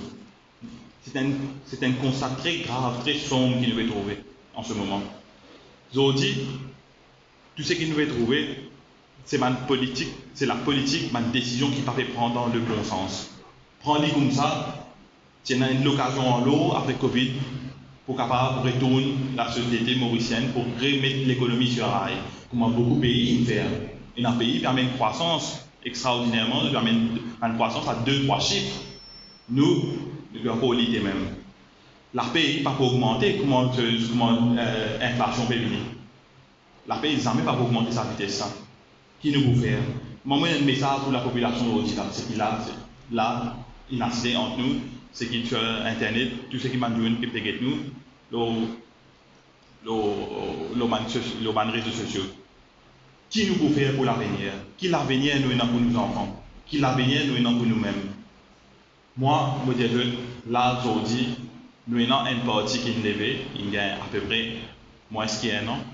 Se enn, se enn konsta tre grav, tre sonb ki nou pe trouve an se moman. Zordi, tou seki nou pe trouve, se bann politik, se lapolitik, bann desizion ki pa pe pran dan lebonsans. Pran li koumsa, ti ena enn lokazion an lor apre covid pou kapav retourn lasosiete morisienn, pou remet lekonomi sir ray, kouma boukou pei inn fer. Ena pei pe amenn krwasans extraordinerman, pe amenn bann krwasans a de, trwa sif. Nou, nou pe ankor lite mem. Lape pa pou ogmante kouma, kouma, eh, inflasion pe vini. Lape zame pa pou ogmante sa vites la. Ki nou pou fer? Mwa, mo ena enn mesaz pou lapopilasion ozordi la, seki la, se, la, inn asize ant nou, seki lor internet, tou seki bann dimoun ki pe get nou, lor, lor, lor bann sos-, lor bann rezo sosio. Ki nou pou fer pou lavenir? Ki lavenir nou ena pou nou zanfan? Ki lavenir nou ena pou noumem? Mwa, mo dir zot, la zordi, nou ena enn parti ki'nn leve, inn gagn apepre mwins ki enn an.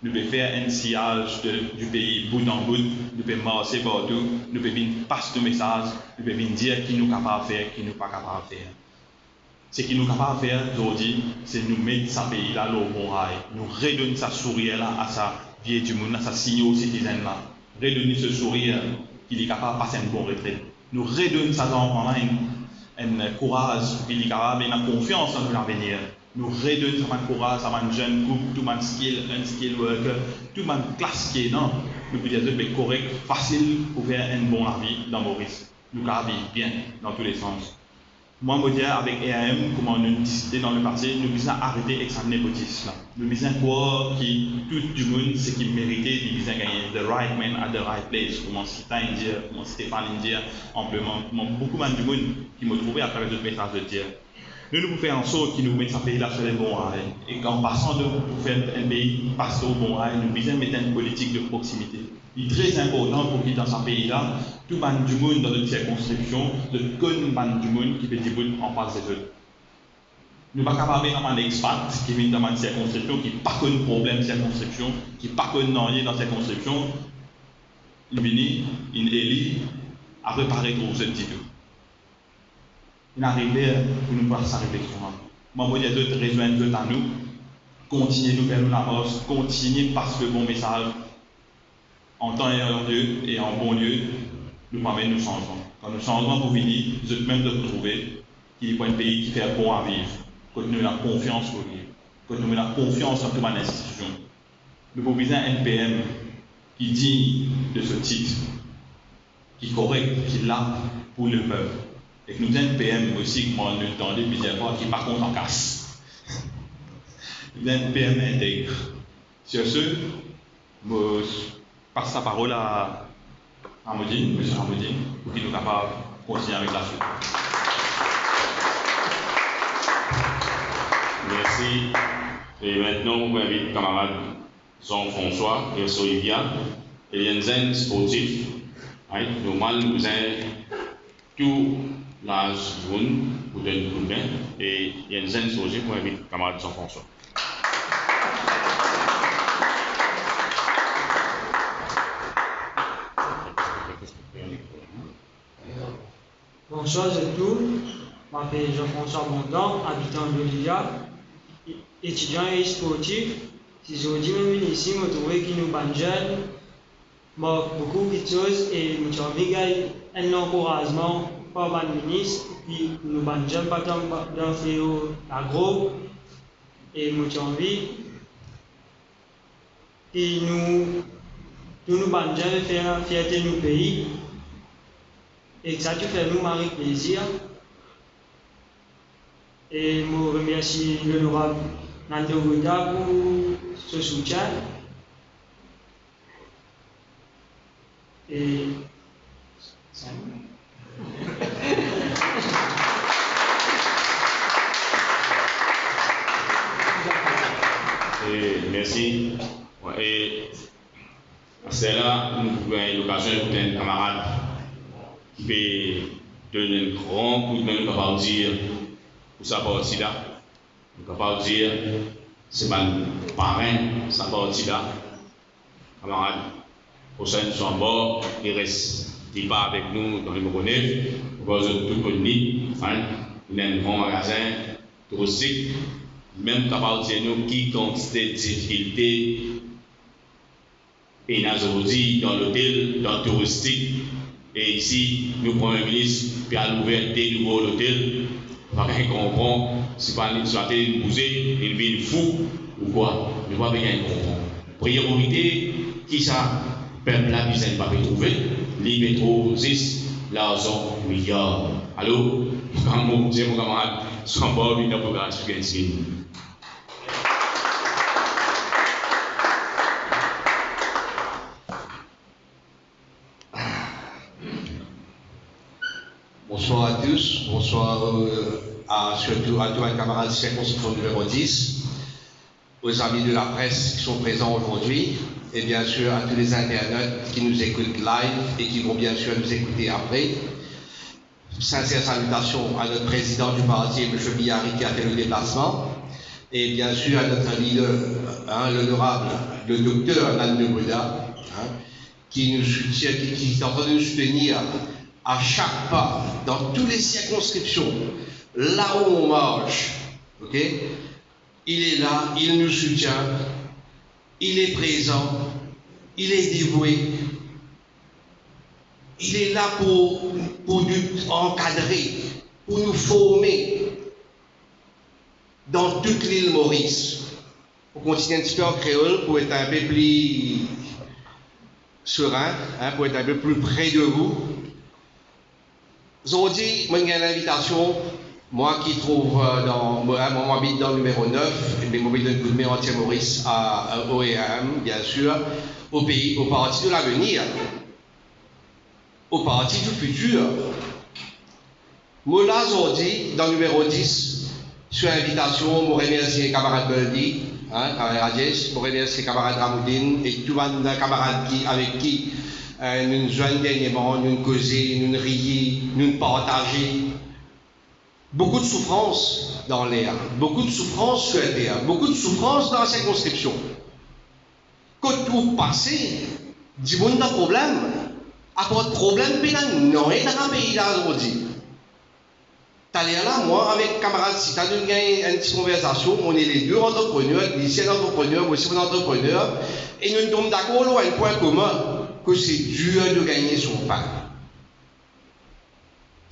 Nou pe fer enn siyaz de, dipei bout an bout, nou pe marse partou, nou pe vinn pas nou mesaz, nou pe vinn dir ki nou kapav fer, ki nou pa kapav fer. Seki nou kapav fer zordi, se nou met sa pei la lor bon ray. Nou redonn sa sourir la a sa vie dimoun la, sa senior citizen la. Redonn li so sourir ki li kapav pas enn bon retret. Nou redonn sa zanfan la enn, enn kouraz pou ki li kapav ena konfians dan nou lavenir. Nou redonn sa bann kouraz, sa bann zenn koup, tou bann skill, unskilled worker, tou bann klas ki ena, nou pou dir zot, be korek, fasil pou fer enn bon lavi dan Moris. Nou kapav viv bien dan tou le sans. Mwa, mo dir avek A R M, kouma nou diskite dan lepase, nou bizin arete ek sa nepotis la. Nou bizin krwar ki tou dimoun, seki merite, li bizin gagne, the right man at the right place, kouma Sita inn dir, kouma Stéphane inn dir anpleman, kouma boukou bann dimoun ki mo trouve atraver zot mesaz zot dir. Nou, nou pou fer ansort ki nou met sa pei la lor le bon ray. Ek an pasan de, pou fer enn pei pas lor bon ray, nou bizin met enn politik de proksimite. Li tre inportan pou ki dan sa pei la, tou bann dimoun dan zot sirkonskripsion, zot konn bann dimoun ki pe dibout anfas de zot. Nou pa kapav ena bann expat ki vinn dan bann sirkonskripsion, ki pa konn problem sirkonskripsion, ki pa konn nanye dan sirkonskripsion, inn vini, inn eli, apre pa retrouv zot ditou. Inn ariv ler pou nou pas sa refleksion la. Mwa, mo dir zot, rezwenn zot a nou, kontigne nou fer nou lamars, kontigne pas le bon mesaz. An tan e an lie, e an bon lie, nou pou amenn nou sanzman. Kan nou sanzman pou vini, zot mem zot pou trouve ki li pou enn pei ki fer bon a viv, kot nou ena konfians pou viv, kot nou ena konfians dan tou bann institision. Nou pou bizin enn P M ki dign de so tit, ki korek, ki la pou lepep. Ek nou bizin enn P M osi, kouma nou tande plizier fwa, ki pa kont an kas. Nou bizin enn P M integ. Sur ce, mo pas sa parol a Amodine, Misie Amodine, pou ki nou kapav kontigne avek laswit. Mersi. E aster, mo pou invit kamarad Jean-François Erso Livia, e li enn zenn sportif. Right? Normal, nou bizin tou laz dimoun pou donn koudme, e li enn zenn sportif, mo invit kamarad Jean-François. Bonswar zot tou, mo apel Jean-François Bondan, abitan Dolilia, etidian e sportif. Si zordi mo vinn isi, mo trouve ki nou bann zenn mark boukou kiksoz e mo ti anvi gagn enn lankourazman par bann minis, ki nou bann zenn pa tann dan fer lagro, e mo ti anvi ki nou, tou nou bann zenn fer fierte nou pei, e sa ti fer nou mari plezir. E mo remersi Lonorab Nando Godard pou so soutien. E, e mersi. E aster la, nou pou gagn lokazion ekout enn kamarad ki pe donn enn gran koudme, nou kapav dir, pou sa parti la. Nou kapav dir, se bann paren sa parti la. Kamarad Hossein Soumar, li res, li pa avek nou dan Limoro Nef, akoz zot tou konn li, hein, li ena enn gran magazin touristik, mem kapav dir nou ki kantite difikilte ena zordi dan lotel, dan touristik, e isi, nou Premie Minis pe al ouver de nouvo lotel, pa gagn konpran, si pa li, si pa li bouze, li vinn fou ou kwa? Nou pa pe gagn konpran. Priorite, ki sa pep la bizin, pa pe trouve, li pe trouv zis Larzan, miliar. Alor, mo dir mo kamarad, sa pa vinn dan programasion ki inn sign. Bonsoir à tous, bonsoir, euh, à, surtout à tous mes camarades de circonscription numéro dix, aux amis de la presse qui sont présents aujourd'hui, et bien sûr à tous les internautes qui nous écoutent live et qui vont bien sûr nous écouter après. Sincère salutation à notre président du parti, monsieur Bihari, qui a fait le déplacement, et bien sûr à notre leader, hein, l'honorable, le docteur Nando Boda, hein, qui nous soutient, qui, qui est en train de nous soutenir à chaque pas, dans toutes les circonscriptions, là où on marche, ok ? Il est là, il nous soutient, il est présent, il est dévoué, il est là pour, pour nous encadrer, pour nous former dans toute l'île Maurice. Pou kontign enn tipe an kreol, pou et inpe pli serin, hein, pou et inpe pli pre de vou. Zordi, mo gagn linvitasion, mwa ki trouv, euh, dan, mo, hein, mwa, mo abit dan nimero nef, e mo pe donn koudme antie Moris a, a, o R M, bien sûr, au pays, au Parti de l'Avenir, au Parti du Futur. Mo la zordi dan nimero dis, sou invitasion, mo remersie kamarad Goldie, hein, kamarad Rajesh, mo remersie kamarad Ramoudine e tou bann kamarad ki, avek ki, euh, nou zwenn derniereman, nou koze, nou riye, nou partaze. Boukou de soufrans dan ler, boukou de soufrans sou later, boukou de soufrans dan la sirkonskripsion. Kot ou pase, dimoun dan problem, apar problem, pena nanye dan sa pei la zordi. Taler la, mwa avek kamarad Sita, nou gagn enn ti konversasion, on est les deux entrepreneurs, li se enn antreprener, mwa osi mo enn antreprener, e nou tom dakor lor enn pwin komin, ke se dir de gagne son pain.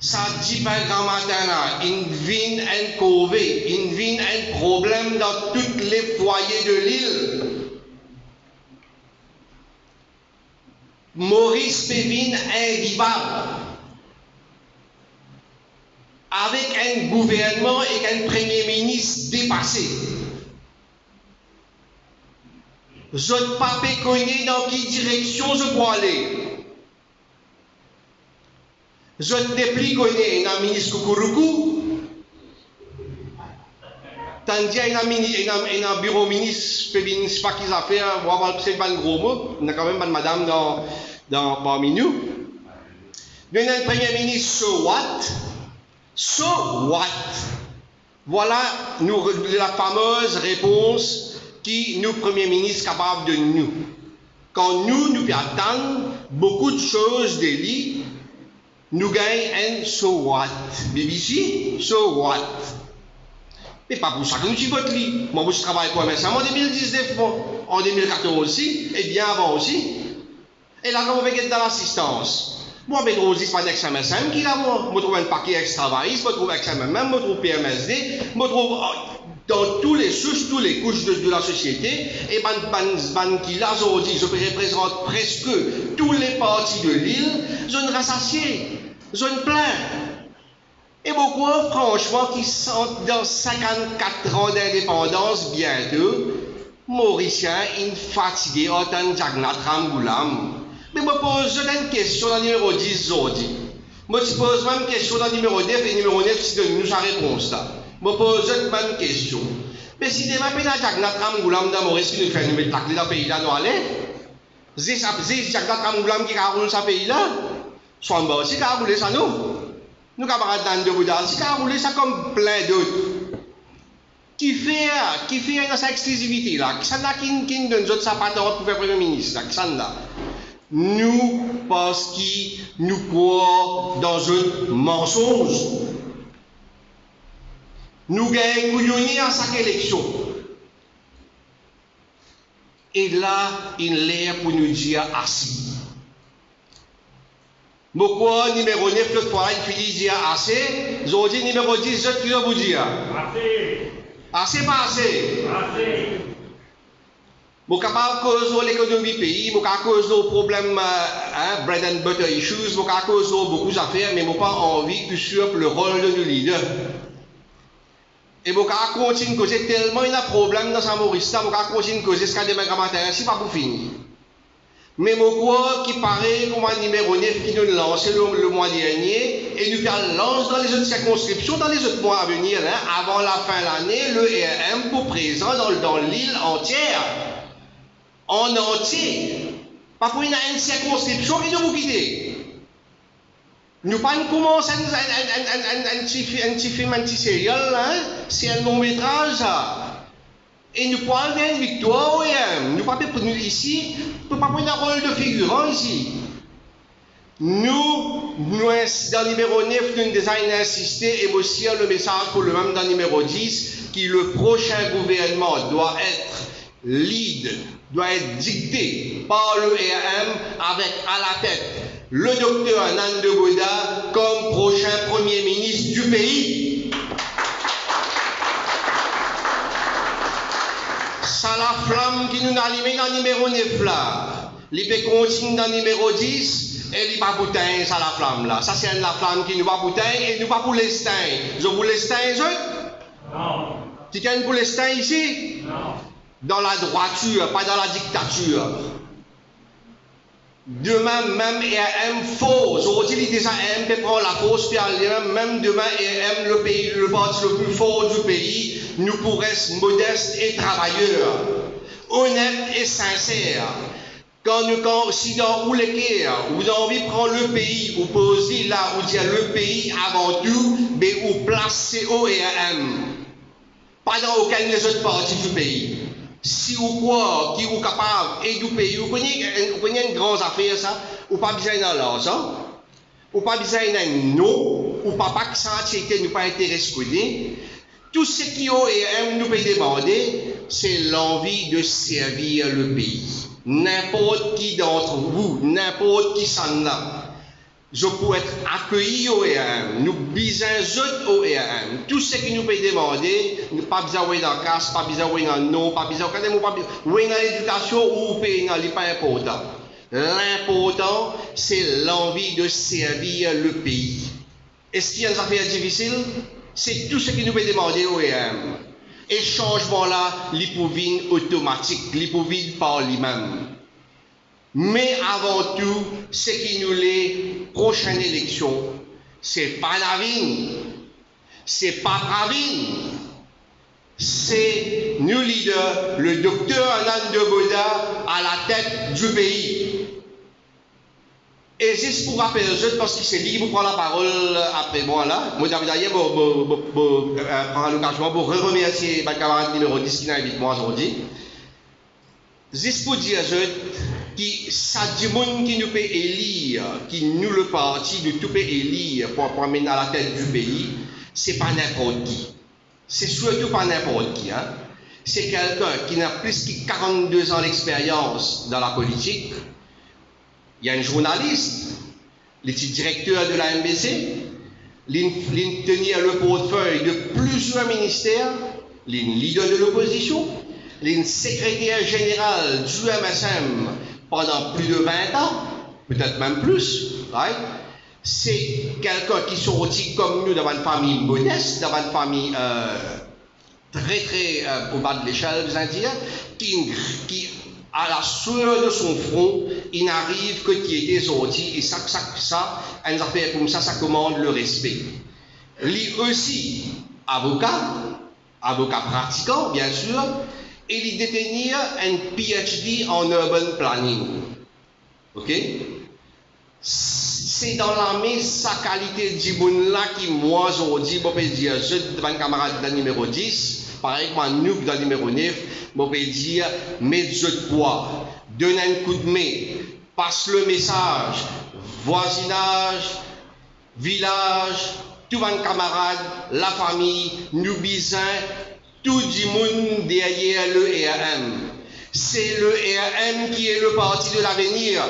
Sa dipin gramatin la, inn vinn enn korve, inn vinn enn problem dan tout le fwaye de lil. Moris pe vinn invivab avek enn gouvernman ek enn premie minis depase. Zot pa pe kone dan ki direksion zot pou ale. Zot nepli kone ena minis koukouroukou. Tann dir ena mini-, ena, ena biro minis pe vinn sipa ki zafer, mwa, mwa, se bann gro mo, ena kanmem bann madam dan, dan, parmi nou. Nou ena enn premie minis, so what? So what? Vwala nou re-, la fameuse repons ki nou premie minis kapav donn nou. Kan nou, nou pe atann boukou de soz de li, nou gagn enn so what. B B C, so what? Me pa pou sa ki nou ti vot li. Mwa, mo ti travay pou M S M an de mil diznef, mwa, an de mil katorz osi, e bien avan osi. E la, kan mo pe get dan lasistans, mo pe trouv zis bann ex-M S M ki la, mwa. Mo trouv enn pake ex-travayis, mo trouv ex-M M M, mo trouv P M S D, mo trouv, euh, dan tou le sous, tou le kous de, de lasosiete, e bann, bann, bann ki la zordi, zot pe reprezant preske tou le parti de lil, zot inn rasasie, zot inn plin. E mo krwar, fransman, ki san-, dan sinkannkat an dindepandans biento, Morisien inn fatige ar tann Jagannath Ramgoolam. Me mo poz zot enn kestion dan nimero dis zordi. Mo ti poz mem kestion dan nimero nef, e nimero nef ti donn nou sa repons la. Mo poz zot mem kestion. Me si demin pena Jagannath Ramgoolam dan Moris, ki nou fer, nou met lakle dan pei la, nou ale? Zis ap-, zis Jagannath Ramgoolam ki kapav roul sa pei la? Swann Bar osi kapav roule sa, non? Nou kamarad Nando Boda osi kapav roule sa, kom plin dot. Kifer, kifer ena sa exklizivite la? Kisannla ki, ki donn zot sa patant pou fer premie minis la? Kisannla? Nou, parski nou krwar dan zot mansonz. Nou gagn kouyone a sak eleksion. E la, inn ler pou nou dir ase. Mo krwar nimero nef lot fwa la inn fini dir ase, zordi nimero dis, zot ki zot pou dir? Ase. Ase pa ase? Ase. Mo kapav koz lor lekonomi pei, mo kapav koz lor problem, eh, bread and butter issues, mo kapav koz lor boukou zafer, me mo pa anvi usurp lerol de nou lider. E mo kapav kontign koze, telman ena problem dan sa Moris la, mo kapav kontign koze ziska demin gramatin, si pa pou fini. Me mo krwar ki parey kouma nimero nef ki nou lanse le, lemwa dernie, e nou pe al lans dan lezot sirkonskripsion dan lezot mwa avenir la, avan lafin lane, le R M pou prezan dan, dan lil antier, an antie. Pa pou ena enn sirkonskripsion ki nou pou kite. Nou pa'nn koumans enn, enn, enn ti fi-, enn ti fim, enn ti serial la, hein? Se enn long metraz sa. E nou pou al gagn viktwar, wi, hein? Nou pa pe, nou isi, nou pa pou ena rol de figiran isi. Nou, nou ins-, dan nimero nef, nou deza inn insiste, e mo sir lemesaz pou lemem dan nimero dis, ki le prosin gouvernman dwa et lead, dwa et dikte par le R M avek alatet le dokter Ananda Bodhya kom prosin premie minis di pei. Sa laflam ki nou'nn alime dan nimero nef la, li pe kontign dan nimero dis e li pa pou tegn sa laflam la. Sa se enn laflam ki nou pa pou tegn e nou pa pou les tegn. Zot pou les tegn zot? Non. Kikenn pou les tegn isi? Non. Dan ladrwatir, pa dan ladiktatir. Demin mem R M for, zordi li deza R M pe pran lafors, pe al demin, mem demin R M, le pei, le parti le pli for di pei, nou pou res modes e travayer, onet e sinser. Kan nou, kan, si dan ou leker, ou anvi pran le pei, ou poz li la, ou dir le pei avan tou, be ou plas se o R M, pa dan okenn lezot parti di pei. Si ou krwar ki ou kapav ed ou pei, ou kone, ou kone enn gran zafer sa, ou pa bizin ena larzan, ou pa bizin ena enn non, ou papa ki sa ti ete, nou pa interes kone. Tou seki o R M nou pe demande, se lanvi de servir le pei. Ninport ki d'antre ou, ninport kisannla, zot pou et akeyir o R M. Nou bizin zot o R M. Tou seki nou pe demande, nou pa bizin ou ena kas, pa bizin ou ena non, pa bizin okenn mo, pa bizin ou ena ledikasion ou pa ena, li pa inportan. Linportan, se lanvi de servir le pei. Eski enn zafer difisil? Se tou seki nou pe demande o R M. E sanzman la, li pou vinn otomatik, li pou vinn par limem. Me avan tou, seki nou le, prosenn eleksion, se pa Navin, se pa Pravin, se nou lider, le dokter Ananda Bodhya, alatet di pei. E zis pou rapel zot, parski se li ki pou pran laparol apre mwa la, mo, dayer mo, mo, mo, mo, eh, pran lokazion pou re-remersie bann kamarad nimero dis ki inn invit mwa zordi. Zis pou dir zot ki sa dimoun ki nou pe elir, ki nou le parti, nou tou pe elir pou, pou amenn alatet di pei, se pa ninport ki. Se sirtou pa ninport ki, hein. Se kelkenn ki ena plis ki karannde an lexperyans dan lapolitik. Li enn zournalis, li ti direkter de la M B C, li, li tenir le portfey de plizier minister, li lider de lopozision, li sekreter zeneral di M S M pandan plis de vin an, petet mem plis, right? Se kelkenn ki sorti kom nou dan bann fami modes, dan bann fami, eh, tre, tre, eh, o ba de lesel, bizin dir, ki, ki a la sueur de son front, inn ariv kot li ete zordi, e sa, sa, sa, enn zafer koumsa, sa komand le respe. Li osi avoka, avoka pratikan, bien sir, e li detenir enn P H D an urban planning. Ok? Se dan lame sa kalite dimoun la ki mwa zordi mo pe dir zot, bann kamarad dan nimero dis, parey kouma nou dan nimero nef, mo pe dir, met zot pwa, donn enn koudme, pas lemesaz, vwazinaz, vilaz, tou bann kamarad, lafami, nou bizin tou dimoun deryer le R M. Se le R M ki e le parti de lavenir.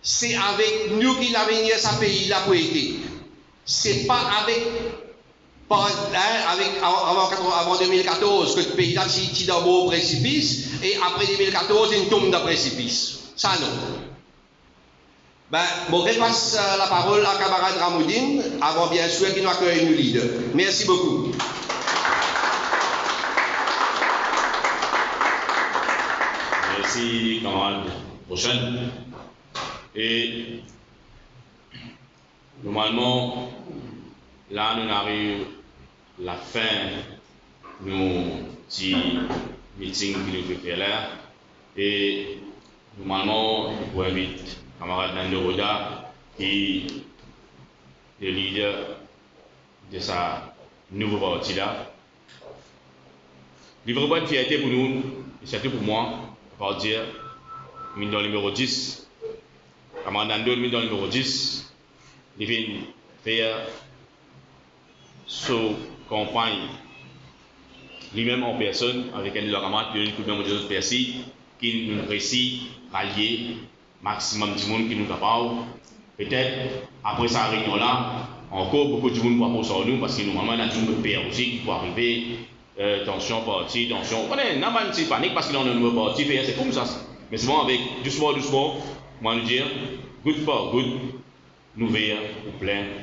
Se avek nou ki lavenir sa pei la pou ete. Se pa avek Par, hein, avek, avan, avan katr-, avan de mil katorz, kot pei la ti, ti dan bor presipis, e apre de mil katorz, inn tom dan presipis. Sa non. Be, mo repas, euh, laparol a kamarad Ramoudine, avan, biensir, ki nou akey nou lider. Mersi boukou. Mersi, kamarad Roshan. E normalman, la, nou ariv lafin nou ti meeting ki nou pe fer la, e normalman, nou pou invit kamarad Nando Roda, ki le lider de sa nouvo parti la. Li vremem enn fierte pou nou, e sirtou pou mwa, par dir, nou dan nimero dis. Kamarad Nando, nou dan nimero dis, li vinn fer so kanpagn limem an personn avek enn lor kamarad, li donn enn koudme, mo dir zot mersi, ki nou resi ralie maximum dimoun ki nou kapav. Petet apre sa reynion la, ankor boukou dimoun pou apros ar nou, parski normalman ena dimoun pe per osi ki pou arive, euh, tansion parti, tansion. Ou kone, ena bann ti panik parski li annan nouvo parti, fer se koumsa. Me selman avek dousman, dousman, mo dir, gout par gout, nou ver pou plin.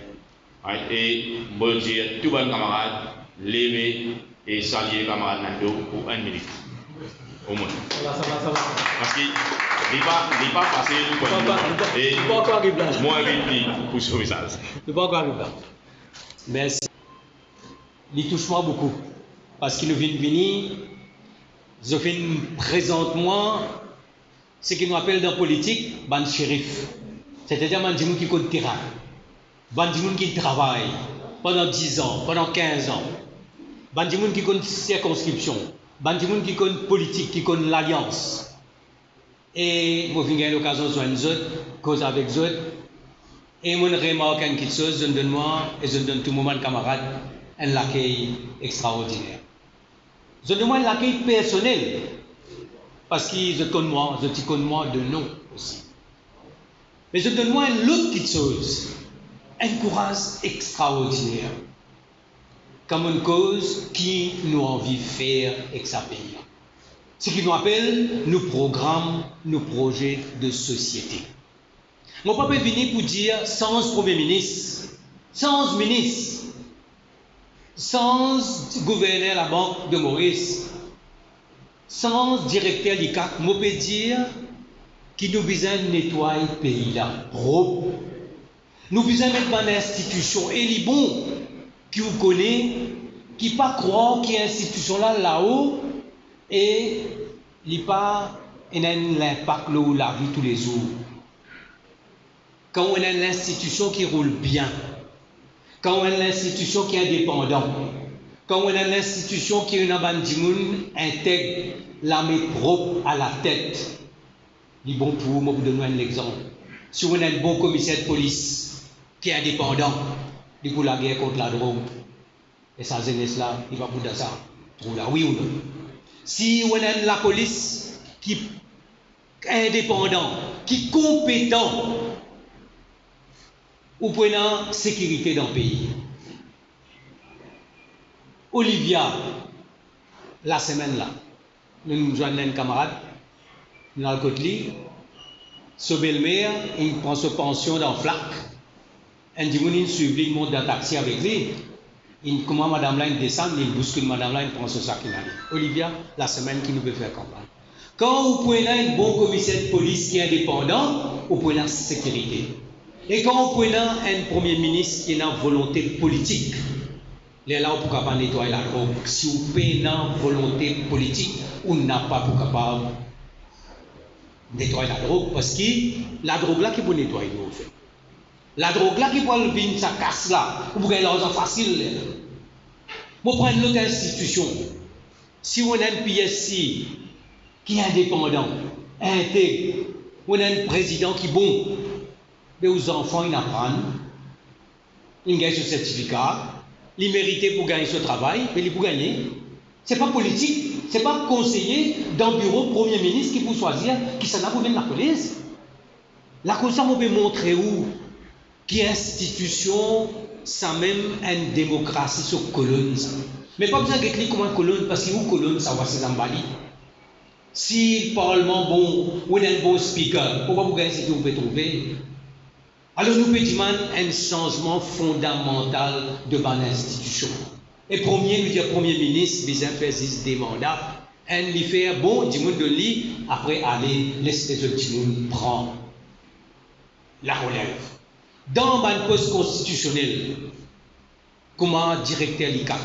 Right? E mo dir tou bann kamarad, leve e salie kamarad Nando pou enn minit. Omwin. Sa va, sa va, sa va. Parski li pa, li pa fasil pou enn minit. E li pa ankor ariv la. Mo invit li pou so mesaz. Li pa ankor ariv la. Mersi. Li tous mwa boukou. Parski nou vinn vini, zot finn prezant mwa seki nou apel dan politik bann sherif, setadir bann dimoun ki konn terin, bann dimoun ki travay pandan diz an, pandan kinz an, bann dimoun ki konn sirkonskripsion, bann dimoun ki konn politik, ki konn lalians. E mo finn gagn lokazion zwenn zot, koz avek zot, e mo'nn remark enn kiksoz, zot donn mwa, e zot donn tou mo bann kamarad, enn lakey extraordiner. Zot donn mwa enn lakey personel, parski zot konn mwa, zot ti konn mwa de non osi. Me zot donn mwa enn lot kiksoz, enn kouraz extraordiner. Kan mo'nn koz ki nou anvi fer ek sa pei la, seki nou apel nou program, nou proze de sosiete. Mo pa pe vini pou dir sanz Premie Minis, sanz minis, sanz gouverner Labank de Moris, sanz direkter likak. Mo pe dir ki nou bizin netway pei la prop. Nou bizin met bann institision, e li bon ki ou kone, ki pa krwar ki institision la lao e li pa ena enn linpak lor ou lavi toulezour. Kan ou ena enn linstitision ki roul bien, kan ou ena enn linstitision ki indepandan, kan ou ena enn linstitision ki ena bann dimoun integ, lame prop alatet, li bon pou ou. Mo pou donn ou enn lexanp. Si ou ena enn bon komiser de polis ki indepandan, li pou lager kont ladrog. E sa zenes la, li pa pou dan sa trou la, wi ou non? Si ou ena enn lapolis ki indepandan, ki konpetan, ou pou ena sekirite dan pei. Olivia, lasemenn la, nou zwenn enn kamarad, nou al kot li, so belmer inn pran so pansion dan flak. Enn dimoun inn swiv li, inn mont dan taxi avek li, inn kouma madam la inn desann, li inn bouskil madam la, inn pran so sak, inn ale. Olivia, lasemenn ki nou pe fer kanpagn. Kan ou pou ena enn bon komiser de polis ki indepandan, ou pou ena sekirite. E kan ou pou ena enn Premie Minis ki ena volonte politik, lerla ou pou kapav netway ladrog. Si ou pena volonte politik, ou napa pou kapav netway ladrog, parski ladrog la ki pou netway nou, anfet. Ladrog la ki pou al vinn sa kas la, ou pou gagn larzan fasil lerla. Mo pran enn lot institision. Si ou ena enn P S C ki indepandan, integ, ou ena enn prezidan ki bon, be ou zanfan inn aprann, inn gagn so sertifika, li merite pou gagn so travay, be li pou gagne. Se pa politik, se pa konseye dan biro Premie Minis ki pou swazir kisannla pou vinn lakoz. Lakoz sa mo pe montre ou Ki institision samem enn demokrasi so kolonn sa? Me pa bizin get li kouma kolonn, parski ou kolonn sa, ou asiz anba li. Si parlman bon, ou ena enn bon speaker, ou pa pou gagn seki ou pe trouve. Alor nou pe dimann enn sanzman fondamantal de bann institision. E premie, nou dir Premie Minis bizin fer zis de manda. Enn li fer, bon, dimoun donn li, apre ale, les lezot dimoun pran lakolev. Dan bann pos konstitisionel, kouma direkter likak,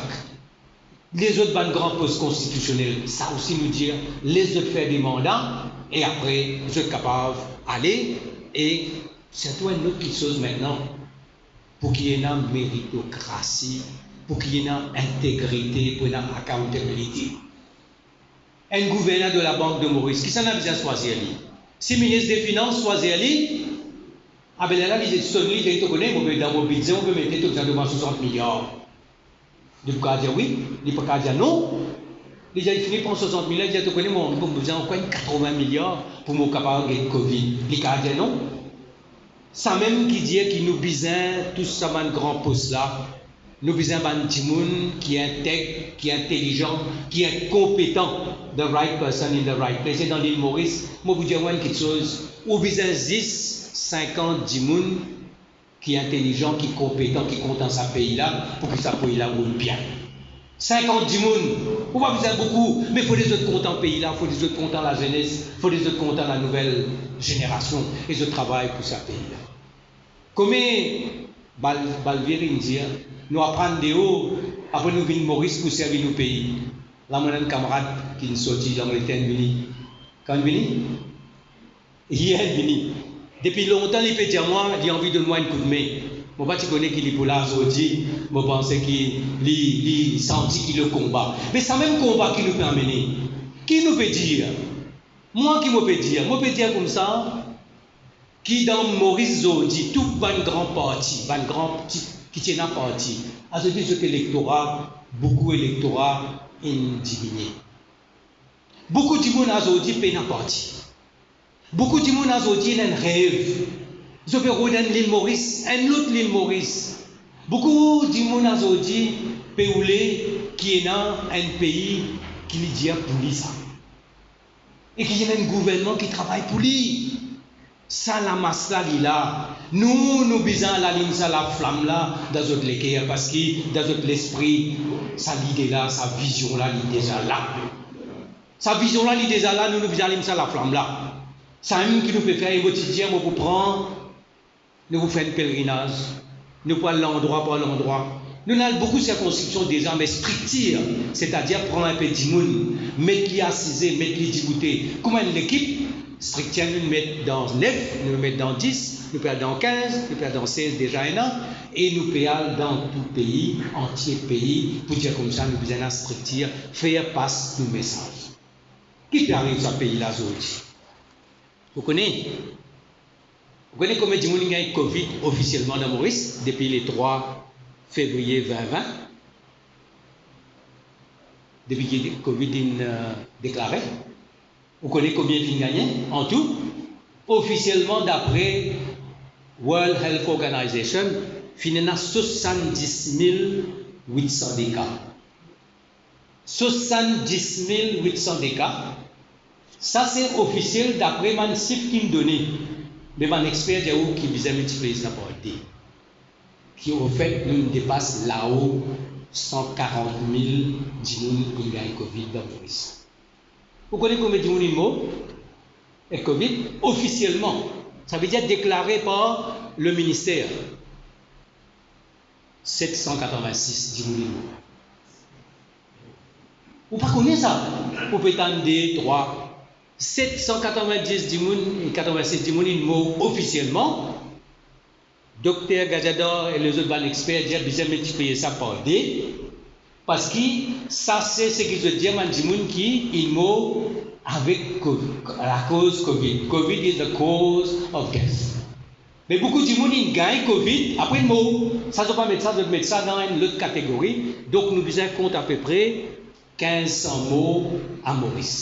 lezot bann gran pos konstitisionel, sa osi nou dir, les zot fer de manda, e apre zot kapav ale. E sirtou enn lot kiksoz mintnan, pou ki ena meritokrasi, pou ki ena integrite, pou ena accountability. Enn gouverner de la Banque de Maurice, kisannla bizin swazir li? Si minis de finans swazir li, a be lerla li sonn li, li dir, to kone, mo pe dan mo bidze, mo pe mete to bizin demann swasant miliar. Li pou kapav dir wi, li pa kapav dir non. Li dir, li fini pran swasant miliar, li dir, to kone, mo, mo bizin ankor enn katrovin miliar pou mo kapav get Covid. Li kapav dir non. Samem ki dir ki nou bizin tou sa bann gran pos la, nou bizin bann dimoun ki integ, ki intelizan, ki konpetan, the right person in the right place. E dan Lil Moris, mo pou dir ou enn kiksoz, ou bizin zis sinkant dimoun ki intelizan, ki konpetan, ki kontan sa pei la, pou ki sa pei la roul bien. Sinkant dimoun, ou pa bizin boukou, me fode zot kontan pei la, fode zot kontan lazenes, fode zot kontan lanouvel zenerasion, e zot travay pou sa pei la. Kouma Bal-, Balvir inn dir, nou aprann deor, apre nou vinn Moris pou servi nou pei. La mo ena enn kamarad ki inn sorti Langleter, inn vini. Kan inn vini? Yer inn vini. Depi lontan li pe dir mwa, li anvi donn mwa enn koudme. Mo pa ti kone ki li pou la zordi, mo panse ki li, li santi ki le konba. Me sa mem konba ki nou pe amene. Ki nou pe dir? Mwa ki mo pe dir? Mo pe dir koumsa, ki dan Moris zordi, tou bann gran parti, bann gran ti, ki ti ena parti, azordi zot elektora, boukou elektora inn diminie. Boukou dimoun azordi pena parti. Boukou dimoun azordi ena enn rev. Zot pe rod enn Lil Moris, enn lot Lil Moris. Boukou dimoun azordi pe oule ki ena enn pei ki li dir pou li sa. E ki ena enn gouvernman ki travay pou li. Sa lamas la, li la. Nou, nou bizin al alim sa laflam la dan zot leker, parski dan zot lespri, sa lide la, sa vizion la, li deza la. Sa vizion la, li deza la, nou, nou bizin alim sa laflam la. Samem ki nou pe fer, e mo ti dir, mo pou pran, nou pou fer enn pelerinaz, nou pou al landrwa par landrwa. Nou ena boukou sirkonskripsion deza, me striktir, setadir pran enpe dimoun, met li asize, met li diboute. Kouma enn lekip, striktir nou met dan nef, nou met dan dis, nou pe al dan kinz, nou pe al dan sez, deza ena, e nou pe al dan tou pei, antie pei, pou dir koumsa nou bizin ena striktir, fer pas nou mesaz. Ki pe ariv sa pei la zordi? Ou kone? Ou kone konbien dimoun inn gagn Covid ofisielman dan Moris depi le trwa fevriye vin vin? Depi ki Covid inn, eh, deklare? Ou kone konbien finn gagne an tou? Ofisielman, dapre World Health Organization, finn ena swasanndis mil wit san de ka. Swasanndis mil wit san de ka. Sa se ofisiel dapre bann sif ki'nn done. Me bann exper dir ou ki bizin miltipliye sa par de. Ki anfet, nou depas lao san karant mil dimoun ki gagn Covid dan Moris. Ou kone konbien dimoun inn mor ek Covid? Ofisielman, savedir deklare par le minister, set san katrovin sis dimoun inn mor. Ou pa kone sa? Ou pe tann de, trwa, set san katrovin dis dimoun, katrovin sis dimoun inn mor ofisielman. Dokter Gajadhar e lezot bann exper dir bizin miltipliye sa par de, parski sa se seki zot dir bann dimoun ki inn mor avek Covid, akoz Covid. Covid is the cause of death. Me boukou dimoun inn gagn Covid, apre inn mor. Sa zot pa met sa, zot met sa dan enn lot kategori. Donk nou bizin kont apepre kinz san mor a Moris.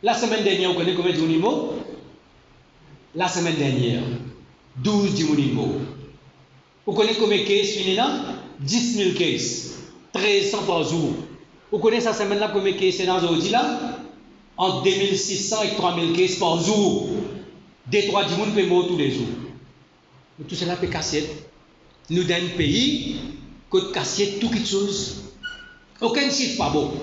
Lasemenn dernier, ou kone konbien dimoun inn mor? Lasemenn dernier, douz dimoun inn mor. Ou kone konbien case finn ena? Dis mil case, trez san par zour. Ou kone sa semenn la konbien case ena zordi la? Ant de mil sis san ek trwa mil case par zour. De trwa dimoun pe mor toulezour. Tou sela pe kasiet. Nou dan enn pei kot kasiet tou kiksoz. Okenn sif pa bon.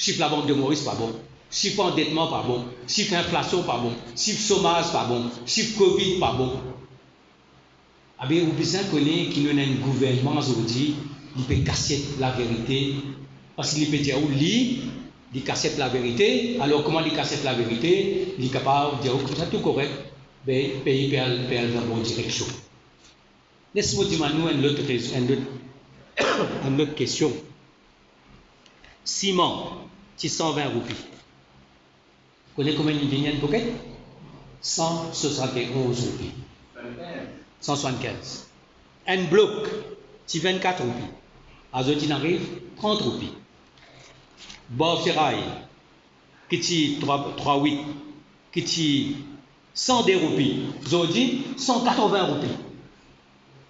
Sif Labank de Moris pa bon. Sif andetman pa bon. Sif inflasion pa bon. Sif somaz pa bon. Sif covid pa bon. Abe, ou bizin kone ki nou ena enn gouvernman zordi, li pe kasiet laverite, parski li pe dir ou li, li kasiet laverite. Alor, kouma li kasiet laverite? Li kapav dir ou koumsa tou korek, be pei pe al, pe al dan bon direksion. Les mo dimann ou enn lot rez-, enn lot, enn lot kestion. Siman, ti san vin roupi. Kone konbien li vinn enn paket? San swasannonz roupi. San swasannkinz. Enn blok, ti vinn-kat roupi. Azordi inn ariv trant roupi. Bar feray, ki ti trwa, trwa wit, ki ti san de roupi, zordi san katrovin roupi.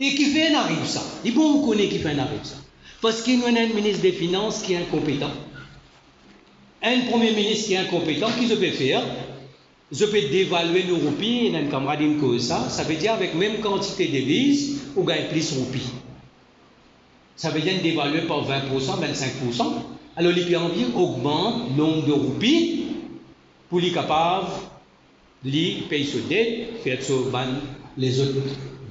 E kifer inn ariv sa? Li bon ou kone kifer inn ariv sa. Parski nou ena enn minis de finans ki inkonpetan. Enn premie minis ki inkonpetan, ki zot pe fer? Zot pe devalwe nou roupi, ena enn kamarad inn koz sa, savedir avek mem kantite deviz, ou gagn plis roupi. Savedir inn devalwe par vin poursan, vinn-sink poursan, alor li pe anvi ogmant nonb de roupi pou li kapav li pey so det, fer so bann lezot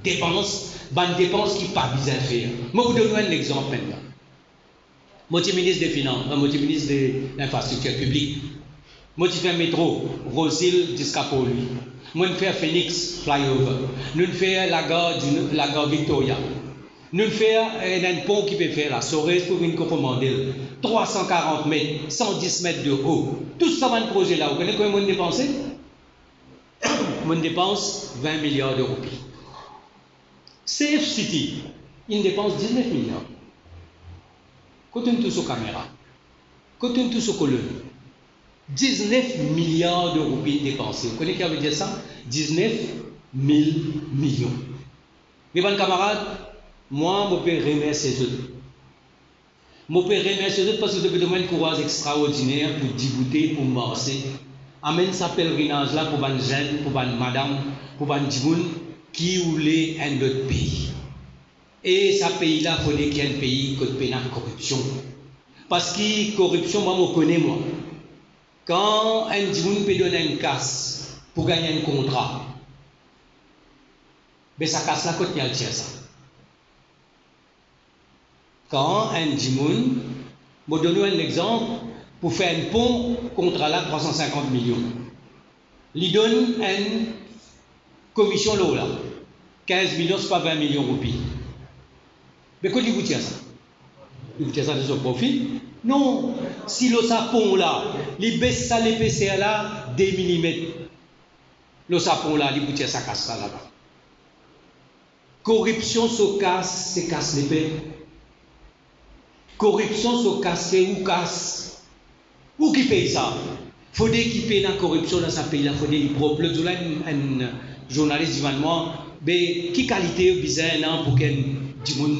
depans, bann depans ki pa bizin fer. Mo pou donn ou enn lexanp mintnan. Mo ti minis de finans, mo ti minis de linfrastriktir piblik. Mo ti fer metro, Rose Hill ziska Port Louis. Mo'nn fer Phoenix flyover. Nou'nn fer lagar di, lagar Victoria. Nou'nn fer, eh, enn pon ki pe fer la, Sorez pou vinn Kofomandel, trwa san karant met, san dis met de o. Tou sa bann proze la, ou kone konbien mo'nn depanse? Mo'nn depans vin miliar de roupi. Safe City, inn depans diznef miliar. Kot inn tou so kamera? Kot inn tou so kolonn? Diznef miliar de roupi depanse. Ou kone ki savedir sa? Diznef mil milion. Me bann kamarad, mwa, mo pe remersie zot. Mo pe remersie zot parski zot pe donn mwa enn kouraz extraordiner pou diboute, pou marse. Amenn sa pelerinaz la pou bann zenn, pou bann madam, pou bann dimoun ki oule enn lot pei. E sa pei la fode ki enn pei kot pena koripsion. Parski koripsion, mwa, mo kone mwa. Kan enn dimoun pe donn enn kas pou gagn enn kontra, be sa kas la kot li al tir sa? Kan enn dimoun, mo donn ou enn lexanp, pou fer enn pon, kontra la trwa san sinkant milion. Li donn enn komision lor la, kinz milion, sipa vin milion roupi. Me kot li pou tir sa? Li pou tir sa de so profi? Non, si lor sa pon la, li bes sa lepeser la de milimet, lor sa pon la, li pou tir sa kas la laba. Koripsion so kas, se kas lepep. Koripsion so kas, se ou kas. Ou ki pey sa? Fode ki pena koripsion dan sa pei la, fode li prop. Lot zour la, enn, enn zournalis dimann mwa, be ki kalite bizin ena pou ki enn dimoun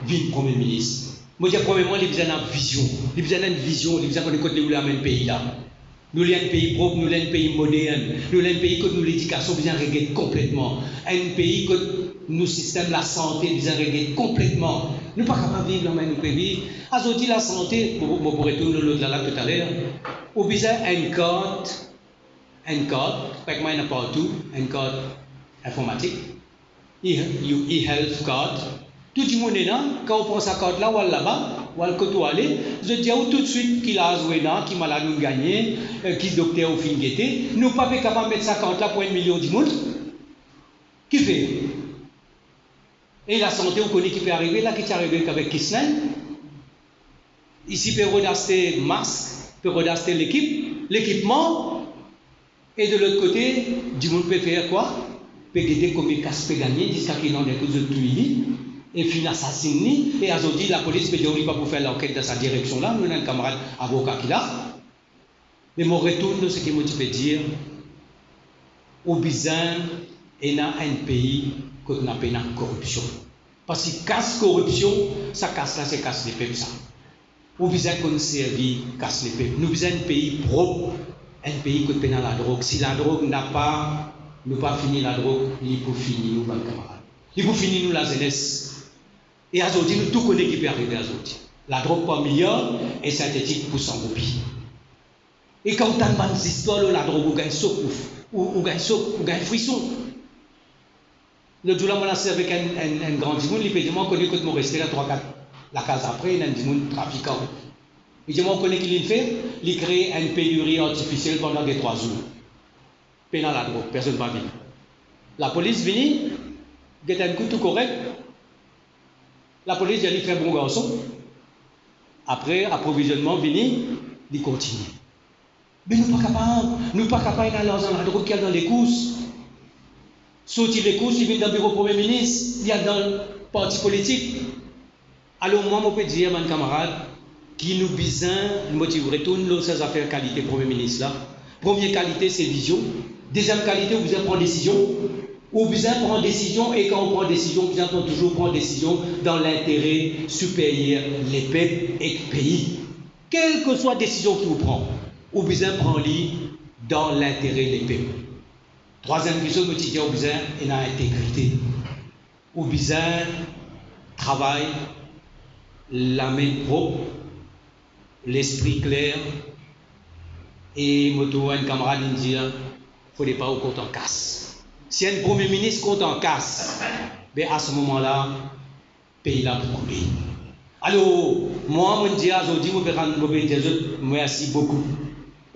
vinn premie minis? Mo dir, premierman, li bizin ena vizion. Li bizin ena enn vizion, li bizin kone kot li oule amenn pei la. Nou le enn pei prop, nou le enn pei modern, nou le enn pei kot nou ledikasion bizin reget konpletman. Enn pei kot nou sistem lasante bizin reget konpletman. Nou pa kapav viv lame nou pe viv. Azordi lasante, mo, mo pou retourn lor lot la, la toutaler. Ou bizin enn kart, enn kart, parski ena partou, enn kart informatik. E, e-health card. Tou dimoun ena, kan ou pran sa kart la, ou al laba, ou al kot ou ale, zot dir ou toutswit ki laz ou ena, ki maladi ou gagne, eh, ki dokter ou finn gete. Nou pa pe kapav met sa kart la pou enn milion dimoun. Kifer? E lasante, ou kone ki pe arive la, ki ti arive avek Kisnel? Isi pe rod aste mask, pe rod aste lekip, lekipman, e de lot kote, dimoun pe fer kwa? Pe gete konbien kas pe gagne, ziska ki dan enn kout zot touy li, e finn asasinn li, e azordi lapolis pe dir ou li pa pou fer lanket dan sa direksion la, nou ena enn kamarad avoka ki la. Me mo retourn lor seki mo ti pe dir, ou bizin Ena enn pei kot ena pena koripsion. Parski kas koripsion, sa kas la se kas lepep sa. Ou bizin konn servi kas lepep. Nou bizin enn pei prop, enn pei kot pena ladrog. Si ladrog napa, nou pa fini ladrog, li pou fini nou, bann kamarad. Li pou fini nou lazenes. E azordi, nou tou kone ki pe arive azordi. Ladrog par miliar e sintetik pou san roupi. E kan ou tann bann zistwar lor ladrog, ou gagn sok, ou, ou, ou gagn sok, ou gagn frison. Lot zour la, mo ti asize avek enn, enn, enn gran dimoun, li pe dir mwa, ou kone kot mo reste la, trwa, kat lakaz apre, ena enn dimoun trafikan. Li dir mwa, ou kone ki li'nn fer? Li kree enn peniri artifisiel pandan de trwa zour. Pena ladrog, personn pa vini. Lapolis vini, get enn kou tou korek. Lapolis dir li, fer bon garson. Apre, aprovizionman vini, li kontigne. Me nou pa kapav, nou pa kapav ena larzan ladrog ki al dan lekous. Sorti lekous, li vinn dan biro Premie Minis, li al dan parti politik. Alor mwa, mo pe dir bann kamarad ki nou bizin, mo ti retourn lor sa zafer kalite Premie Minis la. Premie kalite, se vizion. Deziem kalite, ou bizin pran desizion. Ou bizin pran desizion, e kan ou pran desizion, ou bizin pran, touzour pran desizion dan lintere siperyer lepep ek pei. Kelseswa desizion ki ou pran, ou bizin pran li dan lintere lepep. Trwaziem kiksoz, mo ti dir, ou bizin ena integrite. Ou bizin travay lame prop, lespri kler, e mo trouv enn kamarad inn dir, fode pa ou kont an kas. Si enn Premie Minis kont an kas, be a se moman la, pei la pou koule. Alor, mwa, mo dir azordi, mo pe rann, mo pe dir zot mersi boukou.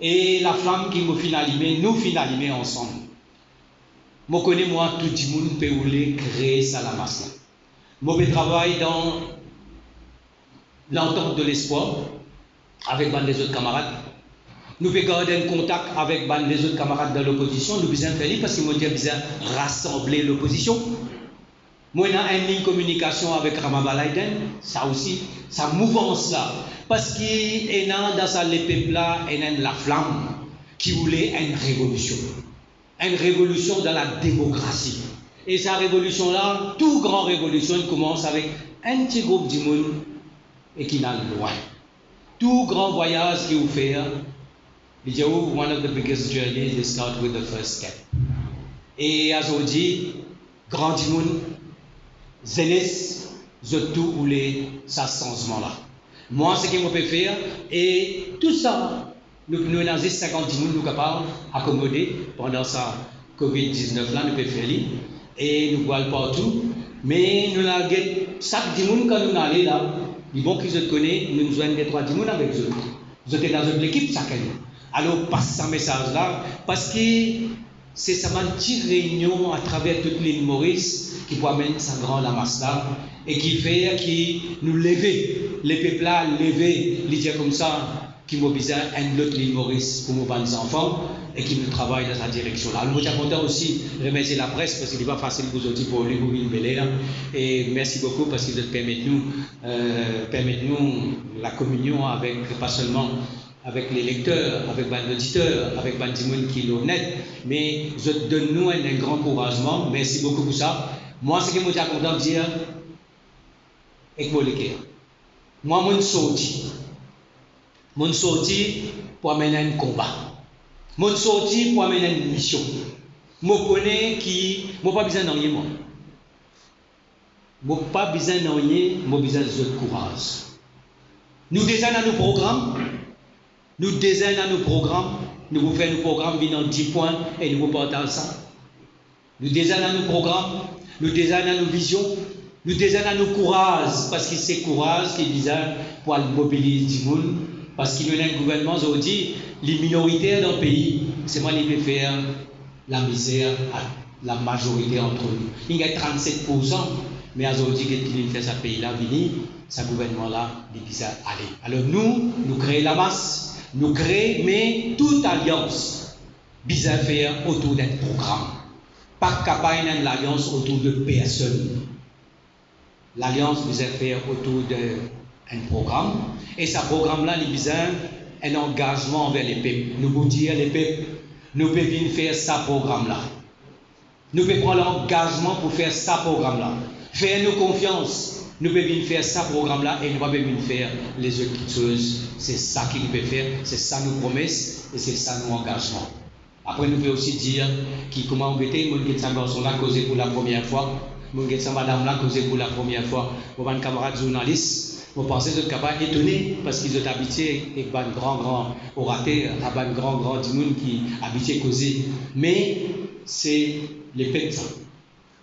E laflam ki mo finn alime, nou finn alime ansam. Mo kone mwa, tou dimoun pe oule kree sa lamas la. Mo pe travay dan L'Entente de l'Espoir avek bann lezot kamarad. Nou pe gard enn kontak avek bann lezot kamarad dan lopozision, nou bizin fer li, parski mo dir bizin rasanble lopozision. Mo ena enn lign kominikasion avek Rama Balaiden, sa osi, sa mouvans la, parski ena dan sa lepep la, ena enn laflam ki oule enn revolision. Enn revolision dan lademokrasi. E sa revolision la, tou gran revolision, li koumans avek enn ti group dimoun e ki'nn al lwin. Tou gran vwayaz ki ou fer, li dir ou, one of the biggest journeys, they start with the first step. E azordi, gran dimoun, zenes, zot tou oule sa sanzman la. Mwa, seki mo pe fer, e tou sa, nou, nou ena zis sinkant dimoun nou kapav akomode pandan sa Covid diznef la, nou pe fer li, e nou pou al partou, me nou al get sak dimoun kan nou ale la, li bon ki zot kone, nou zwenn detrwa dimoun avek zot. Zot ena zot lekip sakenn. Alor, pas sa mesaz la, parski se sa bann ti reynion atraver tou Lil Moris ki pou amenn sa gran lamas la, e ki fer ki nou leve, lepep la leve, li dir koumsa, ki mo bizin enn lot Lil Moris pou mo bann zanfan, e ki nou travay dan sa direksion la. Alor, mo ti kontan osi remersie lapress, parski li pa fasil pou zot pou li pou vinn bele la. E mersi boukou parski zot permet nou, euh, permet nou lakominion avek, pa selman avek lelekter, avek bann oditer, avek bann dimoun ki lonet, me zot donn nou enn, enn gran kourazman. Mersi boukou pou sa. Mwa, seki mo ti kontan dir, ek mo leker, mwa, mo'nn sorti. Mo'nn sorti pou amenn enn konba. Mo'nn sorti pou amenn enn mision. Mo kone ki mo pa bizin nanye, mwa. Mo pa bizin nanye, mo bizin zot kouraz. Nou deza ena nou program. Nou deza ena nou program. Nou pou fer nou program vinn an dis pwin e nou pou partaz sa. Nou deza ena nou program, nou deza ena nou vizion, nou deza ena nou kouraz, parski se kouraz ki bizin pou al mobiliz dimoun, parski nou ena enn gouvernman, zordi, li minoriter dan pei, selman li pe fer lamizer a lamazorite ant nou. Li gagn trannset poursan, me azordi, get ki li fer sa pei la vini, sa gouvernman la, li bizin ale. Alor nou, nou kree lamas, nou kree, me tou alians bizin fer otour d'enn program. Pa kapav ena enn lalians otour de personn. Lalians bizin fer otour de enn program, e sa program la, li bizin enn angazman anver lepep. Nou pou dir lepep, nou pe vinn fer sa program la. Nou pe pran langazman pou fer sa program la. Fer nou konfians, nou pe vinn fer sa program la e nou pa pe vinn fer lezot kiksoz. Se sa ki nou pe fer, se sa nou promes e se sa nou angazman. Apre nou pe osi dir ki kouma ou gete, mo'nn get sa garson la koze pou lapremier fwa, mo'nn get sa madam la koze pou lapremier fwa. Mo bann kamarad zournalis, mo panse zot kapav etone parski zot abitie ek bann gran gran orater, a bann gran gran dimoun ki abitie koze. Me se lepep sa.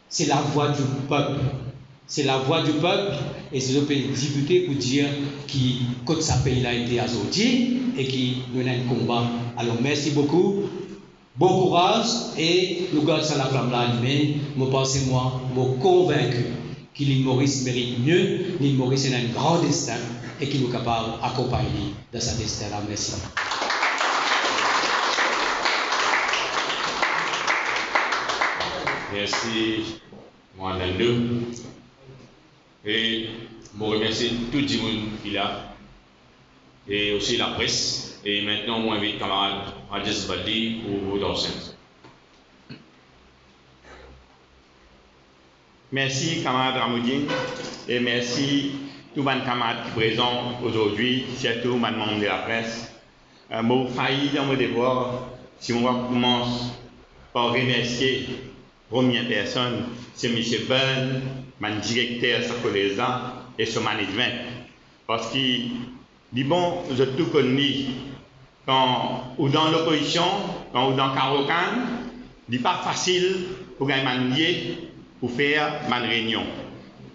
Se lavwa di pep. Se lavwa di pep e se zot pe diskite pou dir ki kot sa pei la ete azordi e ki nou ena enn konba. Alor, mersi boukou. Bon kouraz e nou gard sa laflam la alime. Mo panse mwa, mo konvinki ki Lil Moris merit mie, Lil Moris ena enn gran destin e ki nou kapav akonpagn li dan sa destin la. Mersi. Mersi, Mohamed Lou. E mo remersie tou dimoun ki la, e osi lapres. E aster mo invit kamarad Rajesh Baldi pou vout ansent. Mersi, kamarad Ramoudine, e mersi tou bann kamarad ki prezan azordi, sirtou bann manm de lapres. Eh, mo fayi dan mo devwar si mo pa koumans par remersie premie personn, se Misie Byrne, bann direkter sa kolez la e so management. Parski li bon, zot tou konn li, kan ou dan lopozision, kan ou dan karokan, li pa fasil pou gagn bann lie pou fer bann reynion.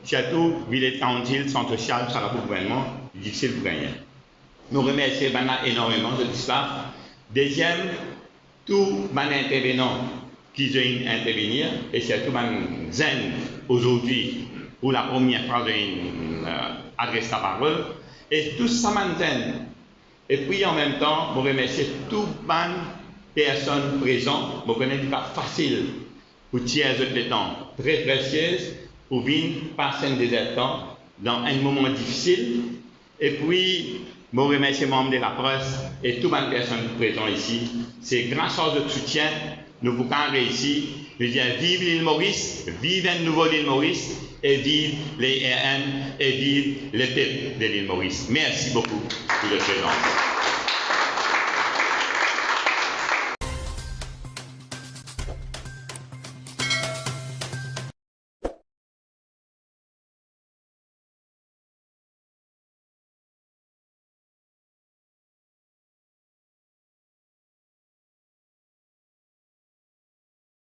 Sirtou Village Council, sant sosial, sa la pou gouvernman, li difisil pou gagne. Nou remersie bann la enormeman, zot staff. Deziem, tou bann intervenan ki zot inn intervenir, e sirtou bann zenn azordi, pou lapremier fwa zot inn, eh, adres laparol, e tou sa bann zenn. Epi, an mem tan, mo remersie tou bann personn prezan. Mo kone li pa fasil pou tir zot letan tre presie pou vinn pas enn dezertan dan enn moman difisil. Epi, mo remersie manm de lapres e tou bann personn prezan isi. Se gras a zot soutien nou pou kapav reisi. Nou dir, viv Lil Moris, viv enn nouvo Lil Moris, e viv le R N, e viv lepep de Lil Moris. Mersi boukou pou zot prezans.